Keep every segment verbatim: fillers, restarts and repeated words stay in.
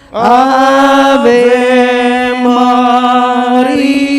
Ave Maria.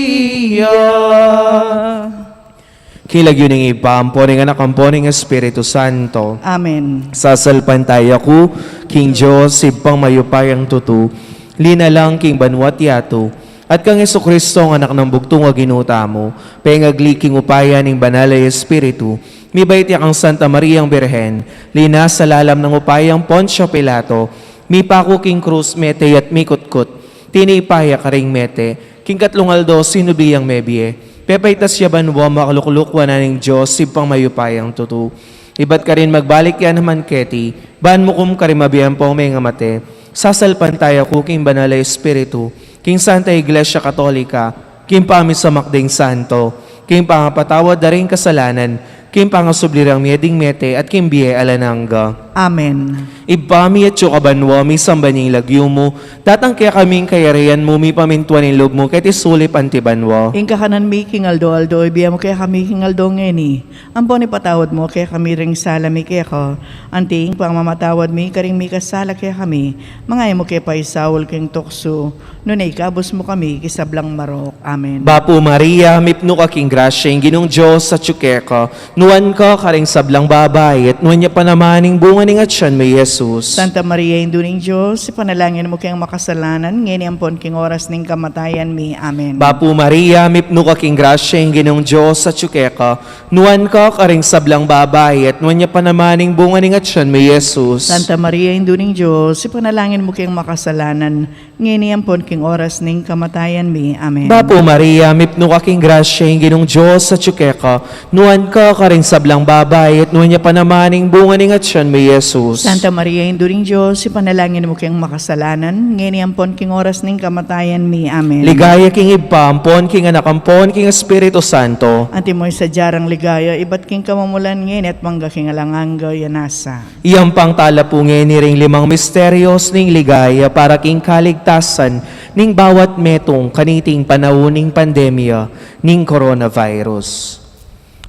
King lagyu ning Ibpa, ampo ning Anak, ampo ning Espiritu Santo. Amen. Sasalpantaya ku king Dios, Ibpang mayupayang tutu, linalang king banwa't yatu, at kang Jesucristo, Anak nang bugtung a Ginu tamu, pengagli king upaya ning Banal a Espiritu, mibait ya kang Santa Mariang Birhen, linasa lalam nang upayang Poncio Pilato, mipaku king krus, mete ya't mikutkut, tinipa ya karing mete, king katlung aldo sinubli yang mebie, pepaitas ya banwa, makalukluk wanan ning Dios, Ibpang mayupayang tutu. Ibat karin magbalik ya naman keti, ban mukum karing mabie ampong mengamate. Sasalpantaya ku king Banal a Espiritu, king Santa Iglesia Katolika, king pamisamak ding santo, king pangapatawad da ring kasalanan, king pangasubli rang mie ding mete, at king bie alang angga. Amen. Ibpa mi, atsu ka banwa, misamban ya ing lagyu mu, datang kekami ing kayarian mu, mipamintuan ing lub mu keti sulip anti banwa. Ing kakanan mi king aldo-aldo ibie mu kekami king aldo ngeni. Ampon ipatawad mu kekami ring sala mi keka, anti ing pamamatawad mi karing mikasala kekami. Manga e mu ke paisaul king tuksu, nune ikabus mu kami king sablang marok. Amen. Bapu Maria, mipnu ka king grasya, ing Ginung Dios atsu keka, nuan ka karing sablang babai, at nuan ya pa naman ing bunga ning atyan mu, i Jesus. Santa Maria, Indu ning Dios, ipanalangin mu keng makasalanan, ngeni ampon king oras ning kamatayan mi. Amen. Bapu Maria, mipnu ka king grasya, ing Ginung Dios atsu keka, nuan ka karing sablang babai, at nuan ya pa naman ing bunga ning atyan mu, i Jesus. Santa Maria, Indu ning Dios, ipanalangin mu keng makasalanan, ngeni ampon king oras ning kamatayan mi. Amen. Bapu Maria, mipnu ka king grasya, ing Ginung Dios atsu keka, nuan ka karing sablang babai, at nuan ya pa naman ing bunga ning atyan mu, i Jesus. Santa Maria, Indu ning Dios, ipanalangin mu keng makasalanan, ngeni ampon king oras ning kamatayan mi. Amen. Ligaya king Ibpa, ampon king Anak, ampon king Espiritu Santo. Antimo ing sadya rang ligaya, ibat king kamumulan, ngeni at mangga king alang angga. Nasa. Iyang pangtala pu ngeni ring limang misterios ning ligaya para king kaligtasan ning bawat metung kaniting panaun ning pandemya ning coronavirus.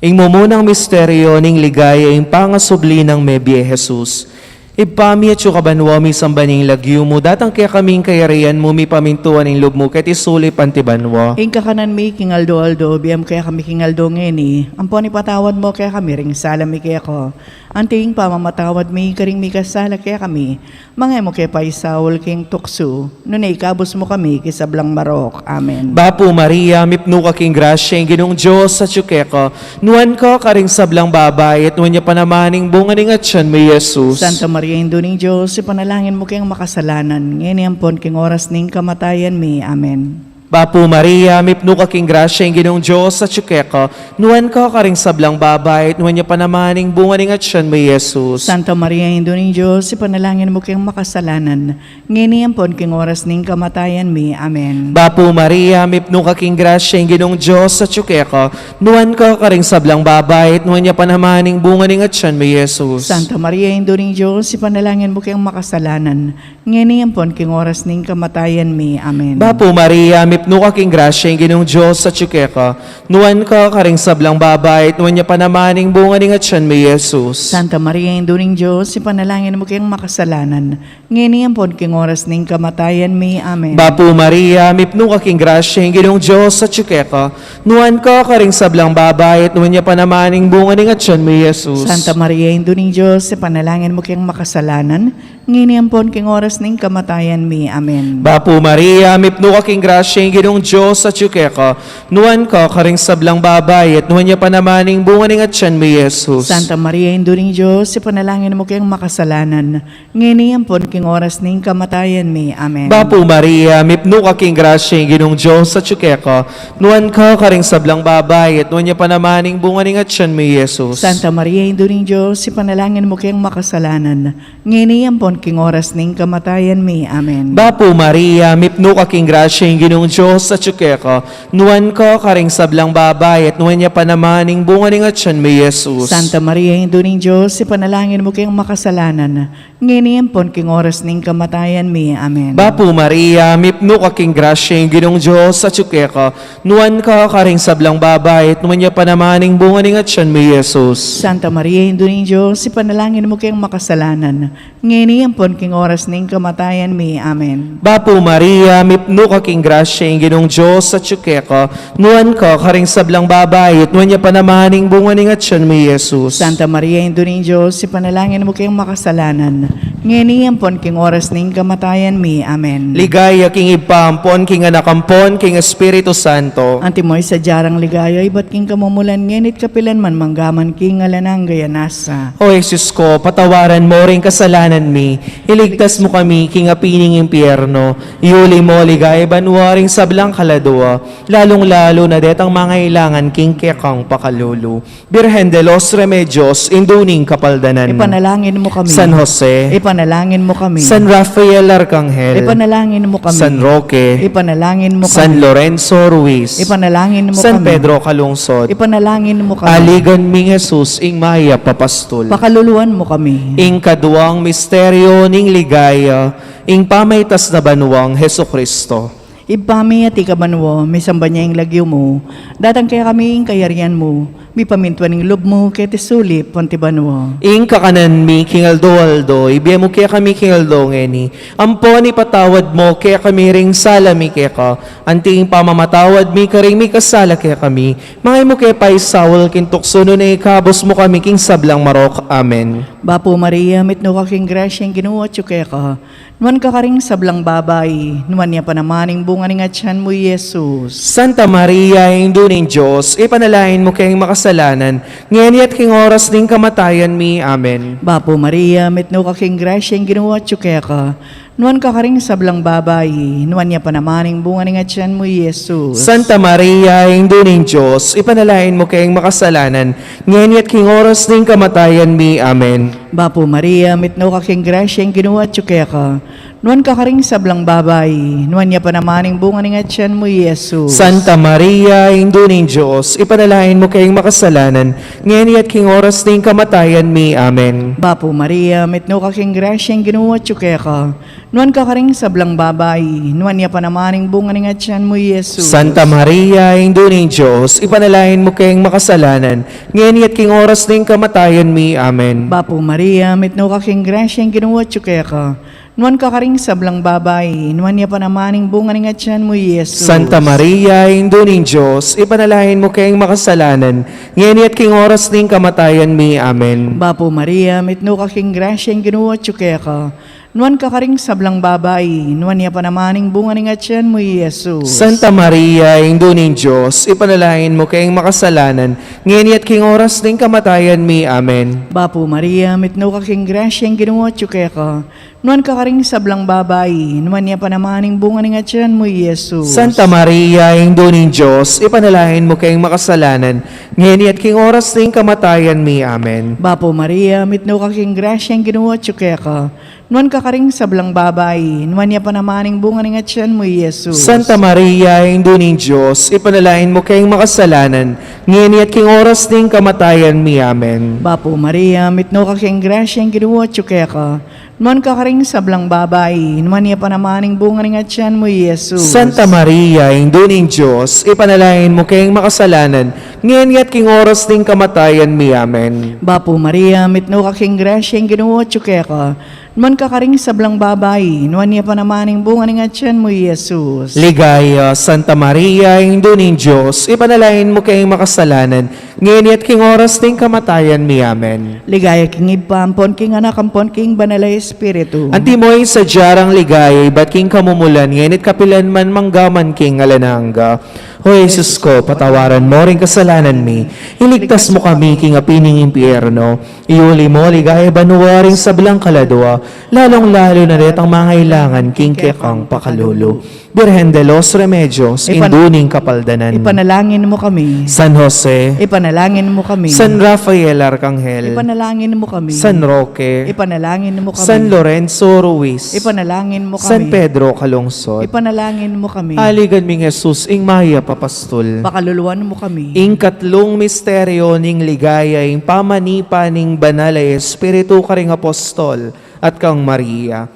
Ing mumunang misteryo ning ligaya, ing pangasubli nang mebie Jesus. Ibpa mi atsu ka banua, misamban ing lagyu mu, datang kekami ing kayarian mu, mipamintuan ing lub mu keti sulip anti banua. Ing kakanan mi king aldo-aldo, ibie mu kekami king aldo ngeni, ampon ipatawad mu kekami ring sala mi keka, anti ing pamamatawad mi karing mikasala kekami, manga e mu ke paisaul king tuksu, nune ikabus mu kami king sablang marok. Amen. Bapu Maria, mipnu ka king grasya, ing Ginung Dios atsu keka, nuan ka karing sablang babai, at nuan ya pa naman ing bunga ning atyan mu, i Jesus. Santa Maria, Indu ning Dios, ipanalangin mu keng makasalanan, ngeni ampon king oras ning kamatayan mi. Amen. Bapu Maria, mipnu ka king grasya, ing Ginung Dios atsu keka, nuan ka karing sablang babai, at nuan ya pa naman ing bunga ning atyan mu, i Jesus. Santa Maria, Indu ning Dios, ipanalangin mu keng makasalanan, ngeni ampon king oras ning kamatayan mi. Amen. Bapu Maria, mipnu ka king grasya, ing Ginung Dios atsu keka, nuan ka karing sablang babai, at nuan ya pa naman ing bunga ning atyan mu, i Jesus. Santa Maria, Indu ning Dios, ipanalangin mu keng makasalanan, ngeni ampon king oras ning kamatayan mi. Amen. Bapu Maria, mipnu ka king grasya, ing Ginung Dios atsu keka, nuan ka karing sablang babai, at nuan ya pa naman ing bunga ning atyan mu, i Jesus. Santa Maria, Indu ning Dios, ipanalangin mu keng makasalanan, ngeni ampon king oras ning kamatayan mi. Amen. Bapu Maria, mipnu ka king grasya, ing Ginung Dios atsu keka, nuan ka karing sablang babai, at nuan ya pa naman ing bunga ning atyan mu, i Jesus. Santa Maria, Indu ning Dios, ipanalangin mu keng makasalanan, ngeni ampon king oras ning kamatayan mi. Amen. Bapu Maria, mipnu ka king grasya, ing Ginung Dios atsu keka, nuan ka karing sablang babai, at nuan ya pa naman ing bunga ning atyan mu, i Jesus. Santa Maria, Indu ning Dios, ipanalangin mu keng makasalanan, ngeni ampon king oras ning kamatayan mi. Amen. Bapu Maria, mipnu ka king grasya, ing Ginung Dios atsu keka, nuan ka karing sablang babai, at nuan ya pa naman ing bunga ning atyan mu, i Jesus. Santa Maria, Indu ning Dios, ipanalangin mu keng makasalanan, ngeni ampon king oras ning kamatayan mi. Amen. Bapu Maria, mipnu ka king grasya, ing Ginung Dios atyu keka, nuan ka karing sablang babai, at nuan ya pa naman ing bunga ning atyan mu, Jesus. Santa Maria, Indu ning Dios, ipanalangin mu keng makasalanan, ngeni ampon king oras ning kamatayan mi. Amen. Bapu Maria, mipnu ka king grasya, ing Ginung Dios atyu keka, nuan ka karing sablang babai, at nuan ya pa naman ing bunga ning atyan mu, Jesus. Santa Maria, Indu ning Dios, ipanalangin mu keng makasalanan, ngeni ampon king oras ning kamatayan mi. Amen. Bapu Maria, mipnu ka king grasya, ing Ginung Dios atyu keka, nuan ka karing sablang babai, at nuan ya pa naman ing bunga ning atyan mu, Jesus. Santa Maria, Indu ning Dios, ipanalangin mu keng makasalanan, ngeni ampon king oras ning kamatayan mi. Amen. Ligaya king Ibpa ampon king Anak ampon king Espiritu Santo. Antimo ing sadya rang ligaya ibat king kamumulan, ngeni't kapilan man, manggaman king alang angga. Nasa. O Jesus ko, patawaran mo ring kasalanan mi, iligtas mo kami king api ning impyerno, iuli mo king banua ring sablang kaladua, lalung-lalu na detang mangailangan king kekang pakalulu. Birhen de los Remedios, Indu ning Kapaldanan. Ipanalangin mo kami. San Jose. Ipanalangin mo kami. San Rafael Arcangel. Ipanalangin mo kami. San Roque. Ipanalangin mo kami. San Lorenzo Ruiz. Ipanalangin mo kami. San Pedro Calungsod. Ipanalangin mo kami. Aligan ming Jesus, ing mayap a pastul. Pakaluluan mo kami. Ing kaduang misteryo ning ligaya, ing pamaitas na banuang Jesucristo. Ibpa mi, atiu ka banua, misamban ya ing lagyu mu, datang kekami ing kayarian mu, mipamintuan ing lub mu keti sulip anti banua. Ing kakanan mi king aldo-aldo, ibie mu kekami king aldo ngeni, ampon ipatawad mu kekami ring sala mi keka, anti ing pamamatawad mi karing mikasala kekami, manga e mu ke paisaul king tuksu, nune ikabus mu kami king sablang marok. Amen. Bapu Maria, mitmu ka king grasya, ing Ginu atyu keka, nuan ka karing sablang babai, nuan ya pa naman ing bunga ning atyan mu, i Jesus. Santa Maria, Indu ning Dios, ipanalangin mu keng makasalanan, ngeni at king oras ning kamatayan mi. Amen. Bapu Maria, mitmu ka king grasya, ing Ginu atyu keka, nuan ka karing sablang babai, nuan ya pa naman ing bunga ning atyan mu, i Jesus. Santa Maria, Indu ning Dios, ipanalangin mu keng makasalanan, ngeni at king oras ning kamatayan mi. Amen. Bapu Maria, mitmu ka king grasya, ing Ginu atyu keka, nuan ka karing sablang babai, nuan ya pa naman ing bunga ning atyan mu, i Jesus. Santa Maria, Indu ning Dios, ipanalangin mu keng makasalanan, ngeni at king oras ning kamatayan mi. Amen. Bapu Maria, mitmu ka king grasya, ing Ginu atyu keka, nuan ka karing sablang babai, nuan ya pa naman ing bunga ning atyan mu, i Jesus. Santa Maria, Indu ning Dios, ipanalangin mu keng makasalanan, ngeni at king oras ning kamatayan mi. Amen. Bapu Maria, mitmu ka king grasya, ing Ginu atyu keka, nuan ka karing sablang babai, nuan ya pa naman ing bunga ning atyan mu, i Jesus. Santa Maria, Indu ning Dios, ipanalangin mu keng makasalanan, ngeni at king oras ning kamatayan mi. Amen. Bapu Maria, mitmu ka king grasya, ing Ginu atyu keka, nuan ka karing sablang babai, nuan ya pa naman ing bunga ning atyan mu, i Jesus. Santa Maria, Indu ning Dios, ipanalangin mu keng makasalanan, ngeni at king oras ning kamatayan mi. Amen. Bapu Maria, mitmu ka king grasya, ing Ginu atyu keka, nuan ka karing sablang babai, nuan ya pa naman ing bunga ning atyan mu, i Jesus. Santa Maria, Indu ning Dios, ipanalangin mu keng makasalanan, ngeni at king oras ning kamatayan mi. Amen. Bapu Maria, mitmu ka king grasya, ing Ginu atyu keka, nuan ka karing sablang babai, nuan ya pa naman ing bunga ning atyan mu, i Jesus. Santa Maria, Indu ning Dios, ipanalangin mu keng makasalanan, ngeni at king oras ning kamatayan mi. Amen. Bapu Maria, mitmu ka king grasya, ing Ginu atyu keka, nuan ka karing sablang babai, nuan ya pa naman ing bunga ning atyan mu, i Jesus. Santa Maria, Indu ning Dios, ipanalangin mu keng makasalanan, ngeni at king oras ning kamatayan mi. Amen. Bapu Maria, mitmu ka king grasya, ing Ginu atyu keka, nuan ka karing sablang babai, nuan ya pa naman ing bunga ning atyan mu, i Jesus. Ligaya, Santa Maria, Indu ning Dios, ipanalangin mu keng makasalanan, ngeni at king oras ning kamatayan mi. Amen. Ligaya king Ibpa, ampon king Anak, ampon king Banal a Espiritu. Antimo ing sadya rang ligaya ibat king kamumulan, ngeni at kapilan man, manggaman king alang angga. O Jesus ko, patawaran mo ring kasalanan mi, iligtas mo kami king api ning impyerno, iuli mo king ligaya banua ring sablang kaladua, lalung-lalu na detang mangailangan king kekang pakalulu. Birhen de los Remedios, Ipan- Indu ning Kapaldanan. Ipanalangin mo kami. San Jose. Ipanalangin mo kami. San Rafael Arcangel. Ipanalangin mo kami. San Roque. Ipanalangin mo kami. San Lorenzo Ruiz. Ipanalangin mo kami. San Pedro Calungsod. Ipanalangin mo kami. Aligan ming Jesus, ing mayap a pastul. Pakaluluan mo kami. Ing katlung misteryo ning ligaya, ing pamanipa ning Banal a Espiritu karing apostol at kang Maria.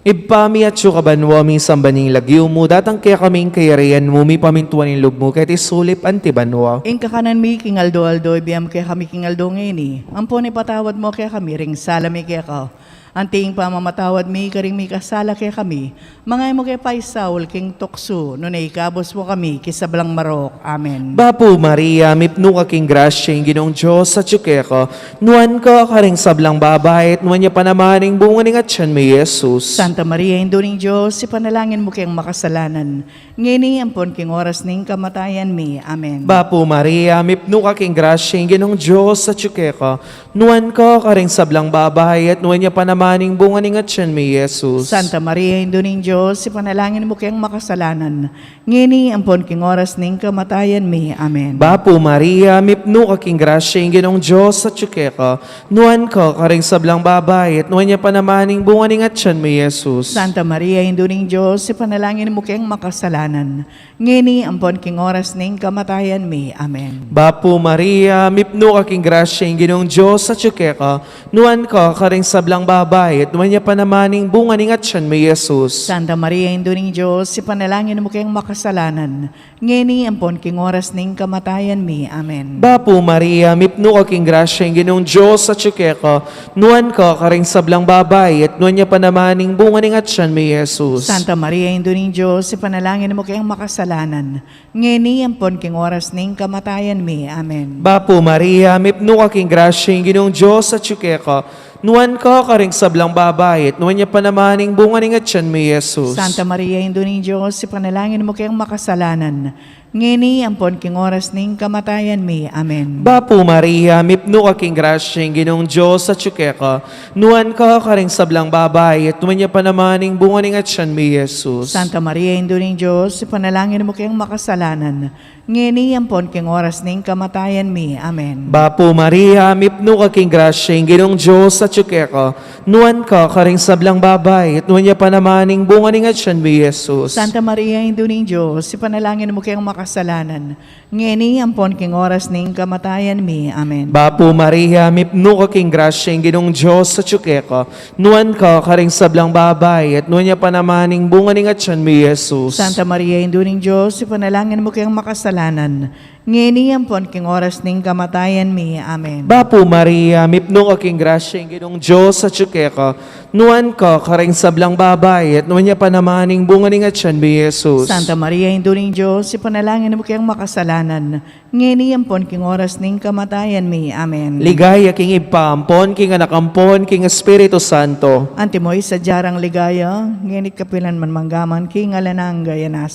Ibpa mi, atsu ka banua, misamban ya ing lagyu mu, datang kekami ing kayarian mu, mipamintuan ing lub mu keti sulip anti banua. Ing kakanan mi king aldo-aldo ibie mu kekami king aldo ngeni, ampon ipatawad mu kekami ring sala mi keka, anti ing pamamatawad mi karing mikasala kekami. Manga e mu ke paisaul king tuksu, nune ikabus mu kami king sablang marok. Amen. Bapu Maria, mipnu ka king grasya, ing Ginung Dios atsu keka, nuan ka karing sablang babai, at nuan ya pa naman ing bunga ning atyan mu, i Jesus. Santa Maria, Indu ning Dios, ipanalangin mu keng makasalanan, ngeni ampon king oras ning kamatayan mi. Amen. Bapu Maria, mipnu ka king grasya, ing Ginung Dios atsu keka, nuan ka karing sablang babai, at nuan ya pa naman ing bunga ning atyan mu, i Jesus. Santa Maria, Indu ning Dios, ipanalangin mu keng makasalanan, ngeni ampon king oras ning kamatayan mi. Amen. Bapu Maria, mipnu ka king grasya, ing Ginung Dios atsu keka, nuan ka karing sablang babai, at nuan ya pa naman ing bunga ning atyan mu, i Jesus. Santa Maria, Indu ning Dios, ipanalangin mu keng makasalanan, ngeni ampon king oras ning kamatayan mi. Amen. Bapu Maria, mipnu ka king grasya, ing Ginung Dios atsu keka, nuan ka karing sablang babai, at nuan ya pa naman ing bunga ning atyan mu, i Jesus. Santa Maria, Indu ning Dios, ipanalangin mu keng makasalanan, ngeni ampon king oras ning kamatayan mi. Amen. Bapu Maria, mipnu ka king grasya, ing Ginung Dios atsu keka, nuan ka karing sablang babai, at nuan ya pa naman ing bunga ning atyan mu, i Jesus. Santa Maria, Indu ning Dios, ipanalangin mu keng makasalanan, ngeni ampon king oras ning kamatayan mi. Amen. Bapu Maria, mipnu ka king grasya, ing Ginung Dios atsu keka, nuan ka karing sablang babai, at nuan ya pa naman ing bunga ning atyan mu, i Jesus. Santa Maria, Indu ning Dios, ipanalangin mu keng makasalanan, ngeni ampon king oras ning kamatayan mi. Amen. Bapu Maria, mipnu ka king grasya, ing Ginung Dios atsu keka, nuan ka karing sablang babai, at nuan ya pa naman ing bunga ning atyan mu, i Jesus. Santa Maria, Indu ning Dios, ipanalangin mu keng makasalanan, ngeni ampon king oras ning kamatayan mi. Amen. Bapu Maria, mipnu ka king grasya, ing Ginung Dios atsu keka, nuan ka karing sablang babai, at nuan ya pa naman ing bunga ning atyan mu, i Jesus. Santa Maria, Indu ning Dios, ipanalangin mu keng makasalanan, ngeni ampon king oras ning kamatayan mi. Amen. Bapu Maria, mipnu ka king grasya, ing Ginung Dios atsu keka, nuan ka karing sablang babai, at nuan ya pa naman ing bunga ning atyan mu, i Jesus. Santa Maria, Indu ning Dios, ipanalangin mu keng makasalanan, ngeni ampon king oras ning kamatayan mi. Amen. Bapu Maria, mipnu ka king grasya, ing Ginung Dios atsu keka, nuan ka karing sablang babai, at nuan ya pa naman ing bunga ning atyan mu, i Jesus. Santa Maria, Indu ning Dios, ipanalangin mu keng makasalanan, ngeni ampon king oras ning kamatayan mi. Amen. Ligaya king Ibpa, ampon king Anak, ampon king Espiritu Santo. Antimo ing sadya rang ligaya, ngeni at kapilan man, mangga man king alang angga. Amen.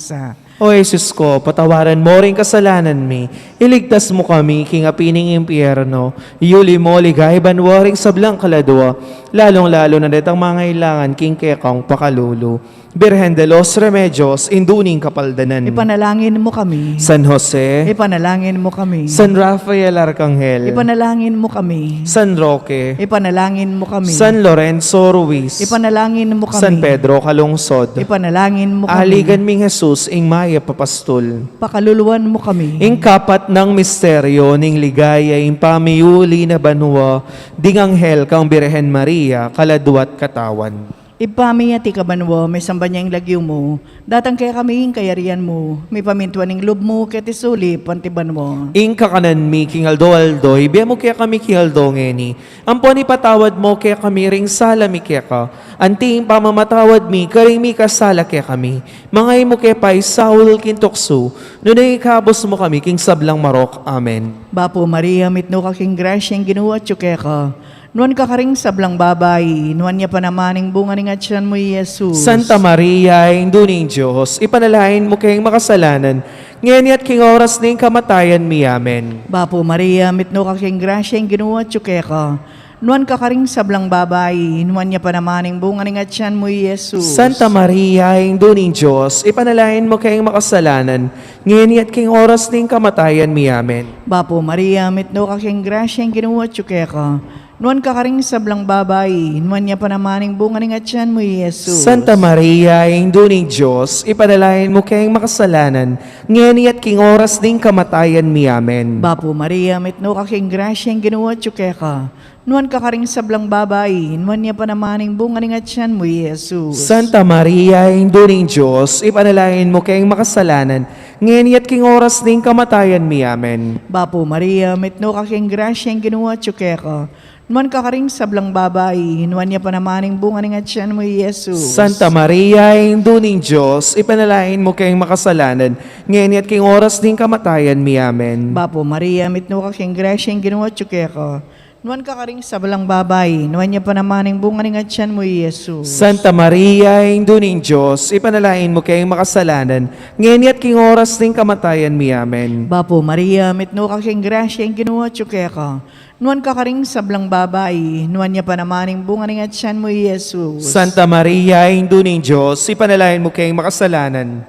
O Jesus ko, patawaran mo ring kasalanan mi, iligtas mo kami king api ning impyerno, iyuli mo king ligaya banua ring sablang kaladua, lalung-lalu na detang mangailangan king kekang pakalulu. Birhen de los Remedios, Indu ning Kapaldanan. Ipanalangin mo kami. San Jose. Ipanalangin mo kami. San Rafael Arcangel. Ipanalangin mo kami. San Roque. Ipanalangin mo kami. San Lorenzo Ruiz. Ipanalangin mo kami. San Pedro Calungsod. Ipanalangin mo kami. Aligan ming Jesus, ing mayap a pastul. Pakaluluan mo kami. Ing kapat nang misteryo ning ligaya, ing pamiuli na banua ding anghel kang Birhen Maria, kaladua't katawan. Ibpa mi, atiu ka banua, misamban ya ing lagyu mu, datang kekami ing kayarian mu, mipamintuan ing lub mu keti sulip anti banua. Ing kakanan mi king aldo-aldo ibie mu kekami king aldo ngeni, ampon ipatawad mu kekami ring sala mi keka, anti ing pamamatawad mi karing mikasala kekami. Manga e mu ke paisaul king tuksu, nune ikabus mu kami king sablang marok. Amen. Bapu Maria, mitmu ka king grasya, ing Ginu atyu keka. Nuan ka karing sablang babai, nuan ya pa naman ing bunga ning atyan mu, i Jesus. Santa Maria, Indu ning Dios, ipanalangin mu keng makasalanan, ngeni at king oras ning kamatayan mi. Amen. Bapu Maria, mitmu ka king grasya, ing Ginu atyu keka. Nuan ka karing sablang babai, nuan ya pa naman ing bunga ning atian mu, i Jesus. Santa Maria, Indu ning Dios, ipanalangin mu keng makasalanan, ngeni at king oras ning kamatayan mi. Amen. Bapu Maria, mitmu ka king grasya, ing Ginu atyu keka. Nuan ka karing sablang babai, nuan ya pa naman ing bunga ning atian mu, i Jesus. Santa Maria, Indu ning Dios, ipanalangin mu keng makasalanan, ngeni at king oras ning kamatayan mi. Amen. Bapu Maria, mitmu ka king grasya, ing Ginu atyu keka. Nuan ka karing sablang babai, nuan ya pa naman ing bunga ning atian mu, i Jesus. Santa Maria, Indu ning Dios, ipanalangin mu keng makasalanan, ngeni at king oras ning kamatayan mi. Amen. Bapu Maria, mitmu ka king grasya, ing Ginu atyu keka. Nuan ka karing sablang babai, nuan ya pa naman ing bunga ning atian mu, i Jesus. Santa Maria, Indu ning Dios, ipanalangin mu keng makasalanan, ngeni at king oras ning kamatayan mi. Amen. Bapu Maria, mitmu ka king grasya, ing Ginu atyu keka. Nuan ka karing sablang babai, nuan ya pa naman ing bunga ning atian mu, i Jesus. Santa Maria, Indu ning Dios, ipanalangin mu keng makasalanan, ngeni at king oras ning kamatayan mi. Amen. Bapu Maria, mitmu ka king grasya, ing Ginu atyu keka. Nuan ka karing sablang babai, nuan ya pa naman ing bunga ning atian mu, i Jesus. Santa Maria, Indu ning Dios, ipanalangin mu keng makasalanan,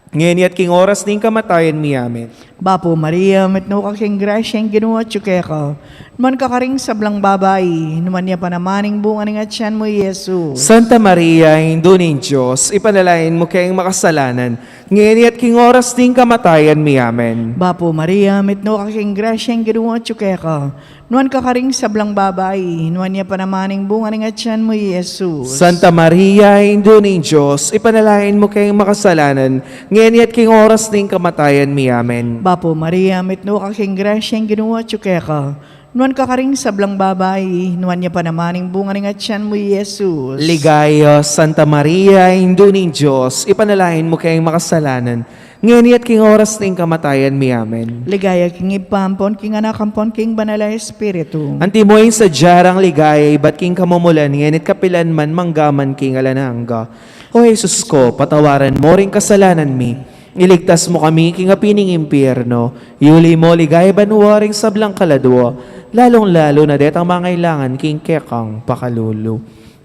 ngeni at king oras ning kamatayan mi. Amen. Bapu Maria, mitmu ka king grasya, ing Ginu atyu keka. Nuan ka karing sablang babai, nuan ya pa naman ing bunga ning atian mu, i Jesus. Santa Maria, Indu ning Dios, ipanalangin mu keng makasalanan, ngeni at king oras ning kamatayan mi. Amen. Bapu Maria, mitmu ka king grasya, ing Ginu atyu keka. Nuan ka karing sablang babai, nuan ya pa naman ing bunga ning atian mu, i Jesus. Santa Maria, Indu ning Dios, ipanalangin mu keng makasalanan, ngeni at king oras ning kamatayan mi. Amen. Bapu Maria, mitmu ka king grasya, ing Ginu atyu keka. Nuan ka karing sablang babai, nuan ya pa naman ing bunga ning atian mu, i Jesus. Ligaya, Santa Maria, Indu ning Dios, ipanalangin mu keng makasalanan, ngeni at king oras ning kamatayan mi. Amen. Ligaya king Ibpa, ampon king Anak, ampon king Banal a Espiritu. Antimo ing sadya rang ligaya ibat king kamumulan, ngeni at kapilan man, mangga man king alang angga. O Jesus ko, patawaran mo ring kasalanan mi, iligtas mo kami king api ning impyerno, iuli mo king ligaya banua ring sablang kaladua, lalung-lalu na detang mangailangan king kekang pakalulu.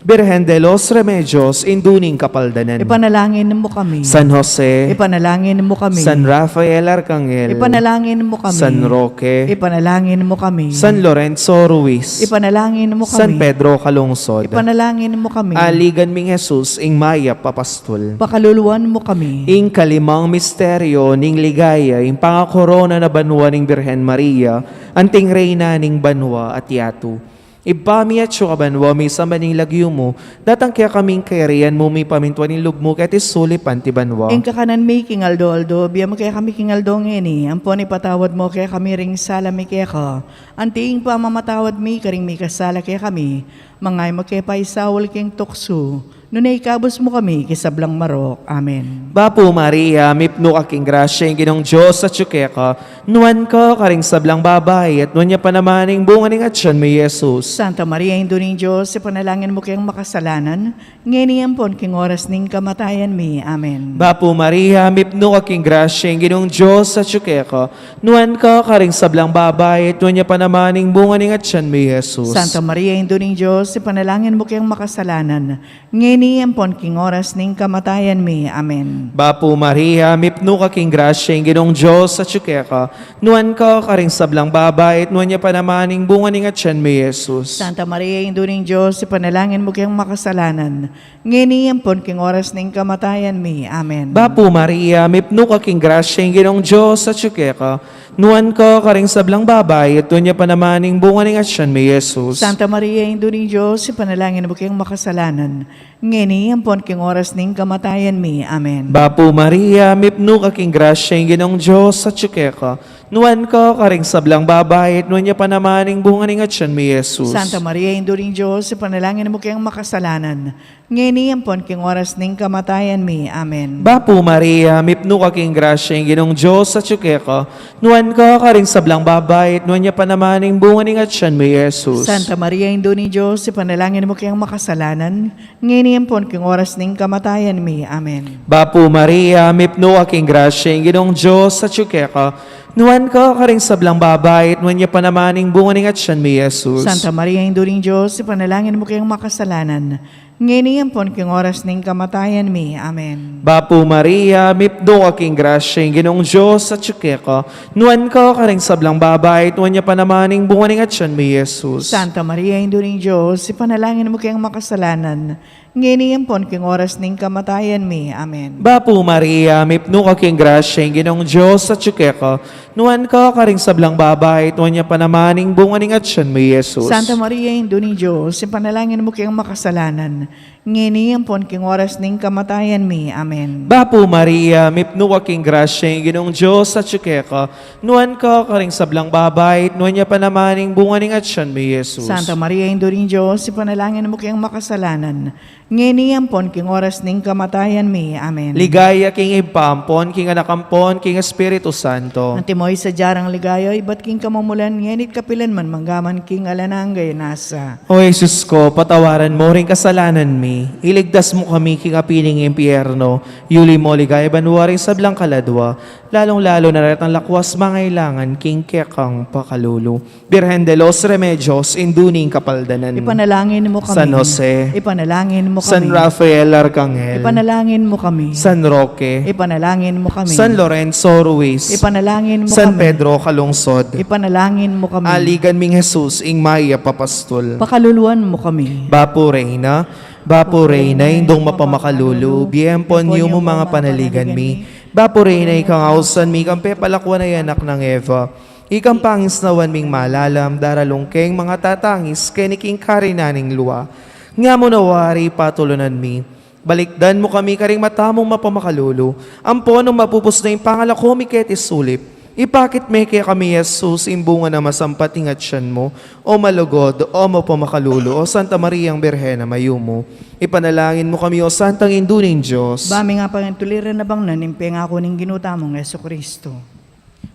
Birhen de los Remedios, Indu ning Kapaldanan. Ipanalangin mo kami. San Jose. Ipanalangin mo kami. San Rafael Arcangel. Ipanalangin mo kami. San Roque. Ipanalangin mo kami. San Lorenzo Ruiz. Ipanalangin mo kami. San Pedro Calungsod. Ipanalangin mo kami. Aligan ming Jesus, ing mayap a pastul. Pakaluluan mo kami. Ing kalimang misteryo ning ligaya, ing pangakorona na banua ning Birhen Maria, anting Reyna ning banua at yatu. Ibpa mi, atsu ka banua, misamban ing lagyu mu, datang kekami ing kayarian mu, mipamintuan ing lub mu keti sulip anti banua. Ing kakanan mi king aldo-aldo, ibie mu kekami king aldo ngeni, ampon ipatawad mu kekami ring sala mi keka, anti ing pamamatawad mi karing mikasala kekami, manga e mu ke paisaul king tuksu, nune ikabus mu kami king sablang marok. Amen. Bapu Maria, mipnu ka king grasya, ing Ginung Dios atyu keka, nuan ka karing sablang babai, at nuan ya pa naman ing bunga ning atyan mu, i Jesus. Santa Maria, Indu ning Dios, ipanalangin mu keng makasalanan, ngeni ampon king oras ning kamatayan mi. Amen. Bapu Maria, mipnu ka king grasya, ing Ginung Dios atyu keka, nuan ka karing sablang babai, at nuan ya pa naman ing bunga ning atyan mu, i Jesus. Santa Maria, Indu ning Dios, ipanalangin mu keng makasalanan, ngeni ampon king oras ning kamatayan mi. Amen. Bapu Maria, mipnu ka king grasya, ing Ginung Dios atyu keka, nuan ka karing sablang babai, at nuan ya pa naman ing bunga ning atyan mu, i Jesus. Santa Maria, Indu ning Dios, ipanalangin mu keng makasalanan, ngeni ampon king oras ning kamatayan mi. Amen. Bapu Maria, mipnu ka king grasya, ing Ginung Dios atyu keka, nuan ka karing sablang babai, at nuan ya pa naman ing bunga ning atyan mu, i Jesus. Santa Maria, Indu ning Dios, ipanalangin mu keng makasalanan, ngeni ampon king oras ning kamatayan mi. Amen. Bapu Maria, mipnu ka king grasya, ing Ginung Dios atyu keka, nuan ka karing sablang babai, at nuan ya pa naman ing bunga ning atyan mu, i Jesus. Santa Maria, Indu ning Dios, ipanalangin mu keng makasalanan, ngeni ampon king oras ning kamatayan mi. Amen. Bapu Maria, mipnu ka king grasya, ing Ginung Dios atyu keka, nuan ka karing sablang babai, at nuan ya pa naman ing bunga ning atyan mu, i Jesus. Santa Maria, Indu ning Dios, ipanalangin mu keng makasalanan, ngeni ampon king oras ning kamatayan mi. Amen. Bapu Maria, mipnu ka king grasya, ing Ginung Dios atyu keka, Nuan ka karing sablang babai, at nuan ya pa naman ing bunga ning atyan mi, Jesus. Santa Maria, Indu ning Dios, ipanalangin mu keng makasalanan, ngeni ampon king oras ning kamatayan mi. Amen. Bapu Maria, mipnu ka king grasya, ing Ginung Dios atyu keka. Nuan ka karing sablang babai, at nuan ya pa naman ing bunga ning atyan mi, Jesus. Santa Maria, Indu ning Dios, ipanalangin mu keng makasalanan, ngeni ampon king oras ning kamatayan mi. Amen. Bapu Maria, mipnu ka king grasya, ing Ginung Dios atyu keka. Nuan ka karing sablang babai, at nuan ya pa naman ing bunga ning atyan mi, Jesus. Santa Maria, Indu ning Dios, ipanalangin mu keng makasalanan, ngeni ampon king oras ning kamatayan mi. Amen. Bapu Maria, mipnu ka king grasya, ing Ginung Dios atyu keka. Nuan ka karing sablang babai, at nuan ya pa naman ing bunga ning atyan mi, Jesus. Santa Maria, Indu ning Dios, ipanalangin mu keng makasalanan, ngeni ampon king oras ning kamatayan mi. Amen. Ligaya king Ibpa ampon king Anak ampon king Espiritu Santo. Antimo ing sadya rang ligaya, ibat king kamumulan, ngeni't kapilan man, manggaman king alang angga. Nasa. O Jesus ko, patawaran mu ring kasalanan mi, iligtas mu kami king api ning impyerno, yuli mu king ligaya banua ring sablang kaladua, lalung-lalu na retang lakwas mangailangan king kekang pakalulu. Birhen de los Remedios, Indu ning Kapaldanan. Ipanalangin mu kami. San Jose. Ipanalangin mu kami. San Rafael Arcangel. Ipanalangin mu kami. San Roque. Ipanalangin mu kami. San Lorenzo Ruiz. Ipanalangin mu kami. San Pedro Calungsod. Ipanalangin mu kami. Aligan ming Jesus, ing mayap a pastul. Pakaluluan mu kami. Bapu Reyna, Bapu Reyna, Indung mapamakalulu, bie ampon yumu ing panaligan mi. Bapu Reyna, ikang ausan mi, ikang pepalakuan a anak nang Eva. Ikang pangisnawan ming malalam, daralung keng mangatatangis keni king karinan ning lua. Nga mu na wari patulunan mi, balikdan mu kami karing mata mung mapamakalulu, ampon nung mapupus na ing pangalako mi keti sulip, ipakit me kekami i Jesus, ing bunga nang masampat ning atyan mu, o malugud, o mapamakalulu, o Santa Mariang Birhen a mayumu. Ipanalangin mu kami, o Santang Indu ning Dios. Ba ming apangintuliran a bangnan ing pengaku ning Ginu tamung Jesucristo.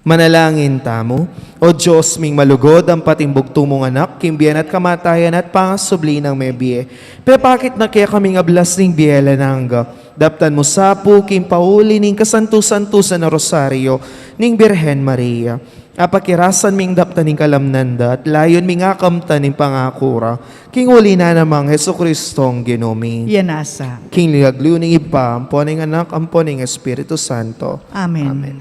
Manalangin tamu. O Dios ming malugud, ampat ing bugtung mung Anak, king bie na at kamatayan at pangasubli nang mebie, pepakit na kekami ing ablas ning bie alang angga. Daptan mu sa pu king pauli ning kasantu-santusan a Rosario ning Birhen Maria. Apakirasan ming daptan ing kalamnan da, at layun ming akamtan ing pangaku ra, king uli na namang Jesucristong Ginu mi. Iya nasa. King lagyu ning Ibpa, ampon ning Anak, ampon ning Espiritu Santo. Amen. Amen.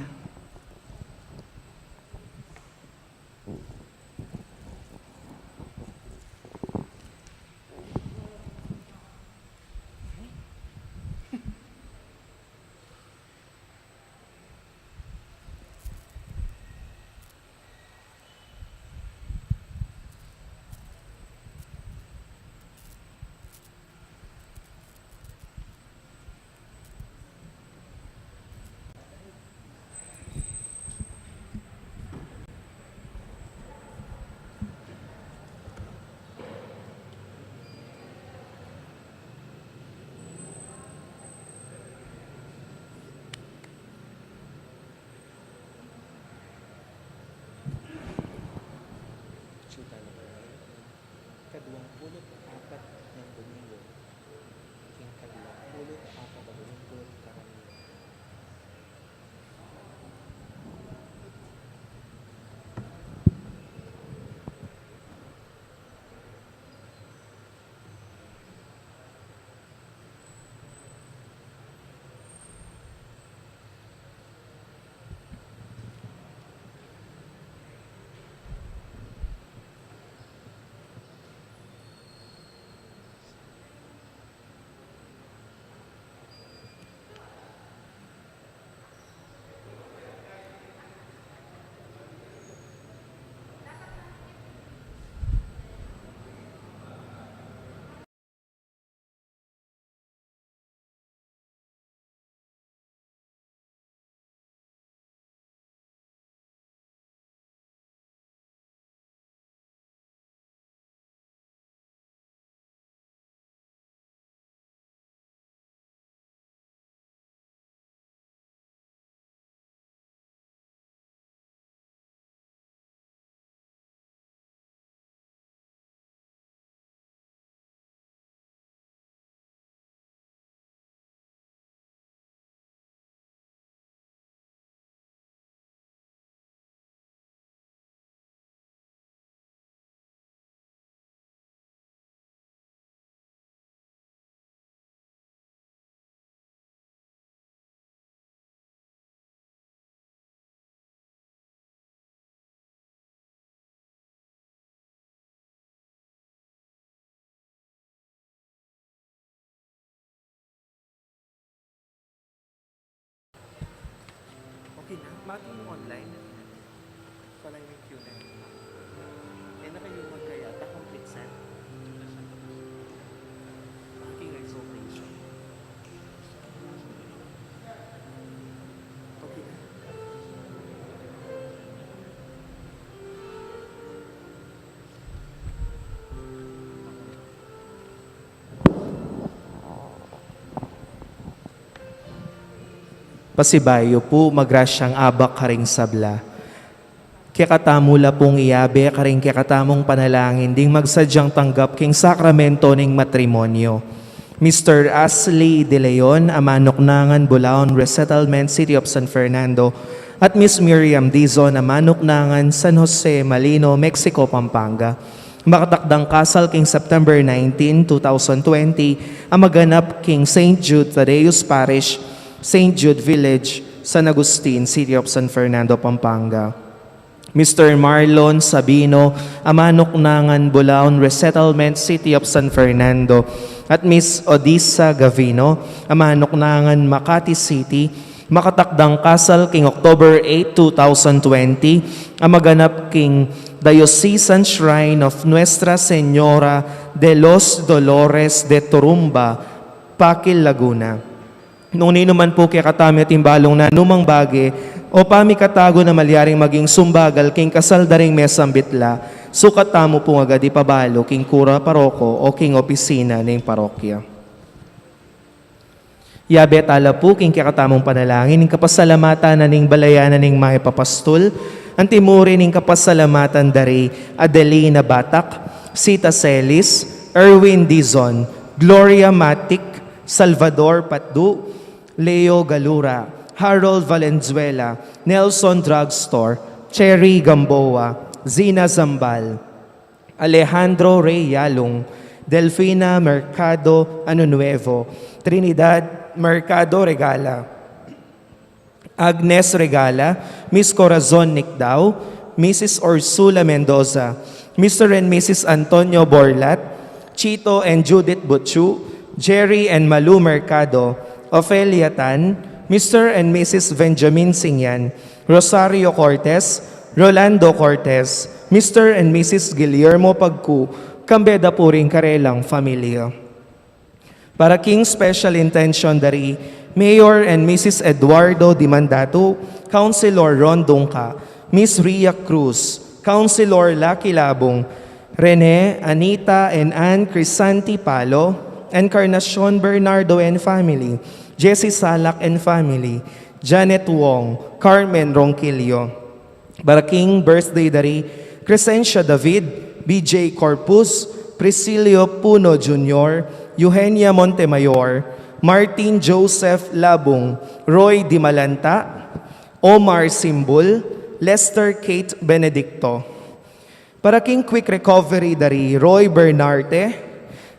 Pati yung online, pala yung Q nine. Eh, nakayuman kaya, ta complete set. Pati yung isolation. Okay na. Pasibayu pu, magrasyang abak karing sabla. Kekatamu la pung iyabe karing kekatamung panalangin ding magsadyang tanggap king sakramento ning matrimonyo. Mister Ashley De Leon, a manuknangan Bulaon Resettlement, City of San Fernando, at Miss Miriam Dizon, a manuknangan San Jose Malino, Mexico, Pampanga. Makatakdang kasal king September nineteen, two thousand twenty, a maganap king Saint Jude Thaddeus Parish, Saint Jude Village, San Agustin, City of San Fernando, Pampanga. Mister Marlon Sabino, a manuknangan Bulaon Resettlement, City of San Fernando, at Miss Odisa Gavino, a manuknangan Makati City, makatakdang kasal king October eight, two thousand twenty, a maganap king Diocesan Shrine of Nuestra Señora de los Dolores de Turumba, Paquil, Laguna. Nung ninuman pu kekatamu atin balung nanumang bage o pamikatagun a malyaring maging sumbagal king kasal da ring mesambit la, sukat tamu pung agad ipabalu king kura paroko o king opisina ning parokya. Yabe tala pu king kekatamung panalangin ing kapasalamatan na ning balayan na ning mayap a pastul, anti mu rin ing kapasalamatan da ri Adelina Batak, Sita Celis, Erwin Dizon, Gloria Matic, Salvador Patdu, Leo Galura, Harold Valenzuela, Nelson Drugstore, Cherry Gamboa, Zina Zambal, Alejandro Rey Yalung, Delfina Mercado Anunuevo, Trinidad Mercado Regala, Agnes Regala, Miss Corazon Nicdao, Missus Ursula Mendoza, Mister and Missus Antonio Borlat, Chito and Judith Butchu, Jerry and Malu Mercado, Ofelia Tan, Mister and Missus Benjamin Singyan, Rosario Cortez, Rolando Cortez, Mister and Missus Guillermo Pagcu, kambe da pu ring karelang familia. Para king special intention da ri Mayor and Missus Eduardo Dimandatu, Councilor Ron Dungca, Miss Ria Cruz, Councilor Lucky Labung, Rene, Anita, and Ann Crisanti Palo, Encarnacion Bernardo and family, Jessie Salak and family, Janet Wong, Carmen Ronquillo. Para king birthday da ri Crescencia David, B J Corpus, Priscilio Puno Junior, Eugenia Montemayor, Martin Joseph Labung, Roy Dimalanta, Omar Simbul, Lester Kate Benedicto. Para king quick recovery da ri Roy Bernarte,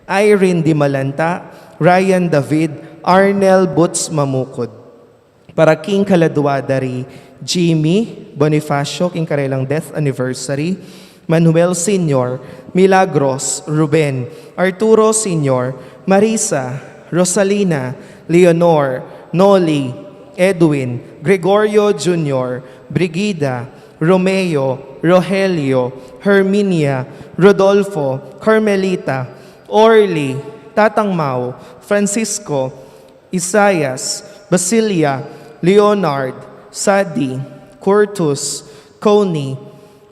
Irene Dimalanta, Ryan David, Arnel Boots Mamukud. Para king kaladua da ri Jimmy Bonifacio, king karelang death anniversary, Manuel Senior, Milagros, Ruben, Arturo Senior, Marisa, Rosalina, Leonor, Noli, Edwin, Gregorio Junior, Brigida, Romeo, Rogelio, Herminia, Rodolfo, Carmelita, Orly, Tatang Mau, Francisco, Isaias, Basilia, Leonard, Sadi, Curtus, Coney,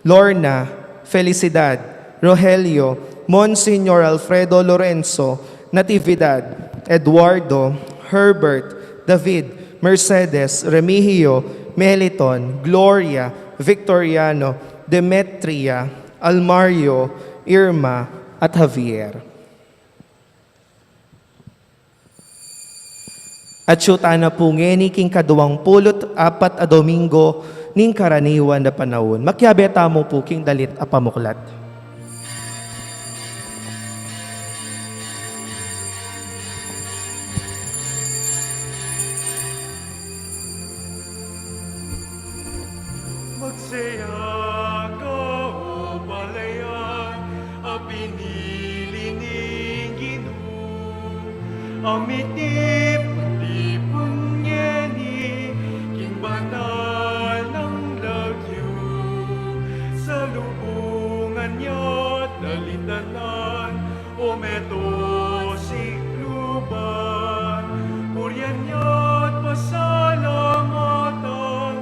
Lorna, Felicidad, Rogelio, Monsignor Alfredo Lorenzo, Natividad, Eduardo, Herbert, David, Mercedes, Remigio, Meliton, Gloria, Victoriano, Demetria, Almario, Irma, at Javier. Atyu tana pu ngeni king kaduang pulu't apat a Domingo ning karaniwan a panaun. Makiabe tamu pu king dalit a pamuklat. Magsaya ka, o balayan a pinili ning Ginu, a mitipun-tipun ngeni king banal Meto sikluban, purian ya't pasalamatan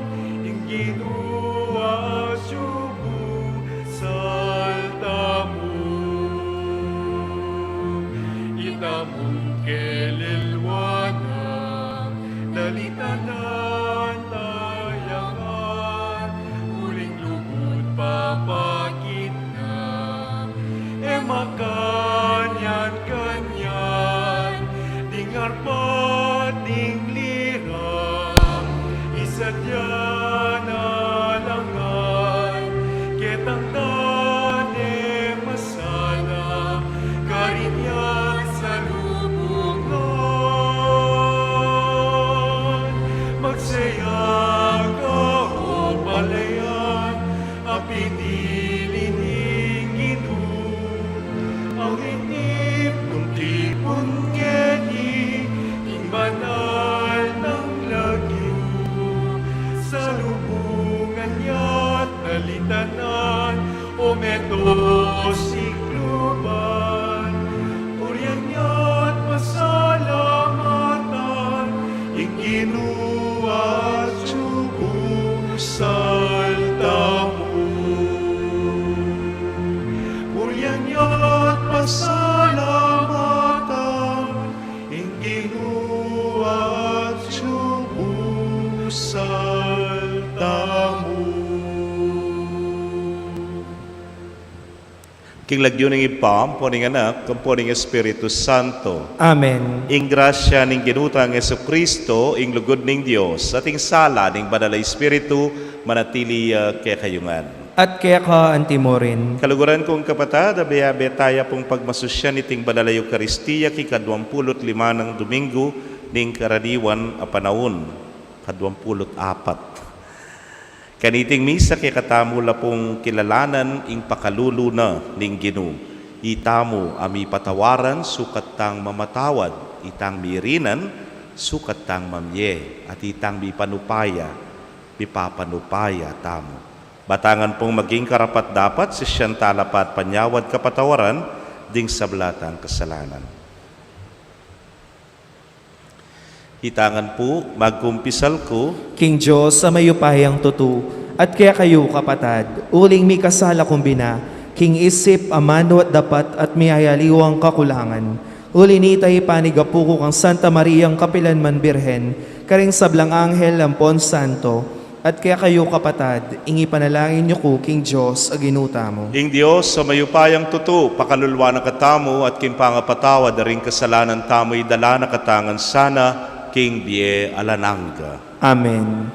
ing Ginu at subuk salta mu. Itamung kelilwanan, dalitanan tayangan, uling lugud papakit na, e makanyan-kanyan, ding arpa at ding lira, isadya na langan, ketang tane masala, karin ya't salubungan, magsaya ka o palayan, a pinili ning Ginu, ang itipun-tipun keni ing banal nang lagyu. Salubungan ya't dalitanan, o meto sikluban, purian ya't pasalamatan ing Ginu at subuk salta mu. Purian ya't pasalamatan ing Ginu at subuk salta mu. King lagyu ning Ibpa, ampo ning Anak, ampo ning Espiritu Santo. Amen. Ing grasya ning Ginu tang Jesucristo, ing lugud ning Dios, at ing sala ning Banal a Espiritu, manatili ya kekayu ngan. At keka anti mu rin. Kaluguran kung kapatad, abe-abe taya pung pagmasusyan iting Banal a Eukaristia king kaduang pulu't lima nang Domingo ning karaniwan a panaun, kaduang pulu't apat. Kaniting misa kekatamu la pung kilalanan ing pakalulu na ning Ginu. Itamu a mipatawaran sukat tang mamatawad, itang mirinan sukat tang mamie, at itang mipanupaya, mipapanupaya tamu. Batangan pung maging karapat-dapat, sisian tala pa at panyawad kapatawaran ding sabla tang kasalanan. Itangan pu, magkumpisal ku king Dios a mayupayang tutu, at kekayu kapatad, uling mikasala kung bina, king isip, amanu at dapat, at miyayaliwang kakulangan. Uli nita, ipanigapu ku kang Santa Mariang kapilanman Birhen, karing sablang anghel ampon santo, at kekayu kapatad, ing ipanalangin yu ku king Dios a Ginu tamu. Ing Dios a mayupayang tutu, pakaluluan na katamu at king pangapatawad da ring kasalanan tamu, idala na katamu ngan sana king bie alang angga. Amen.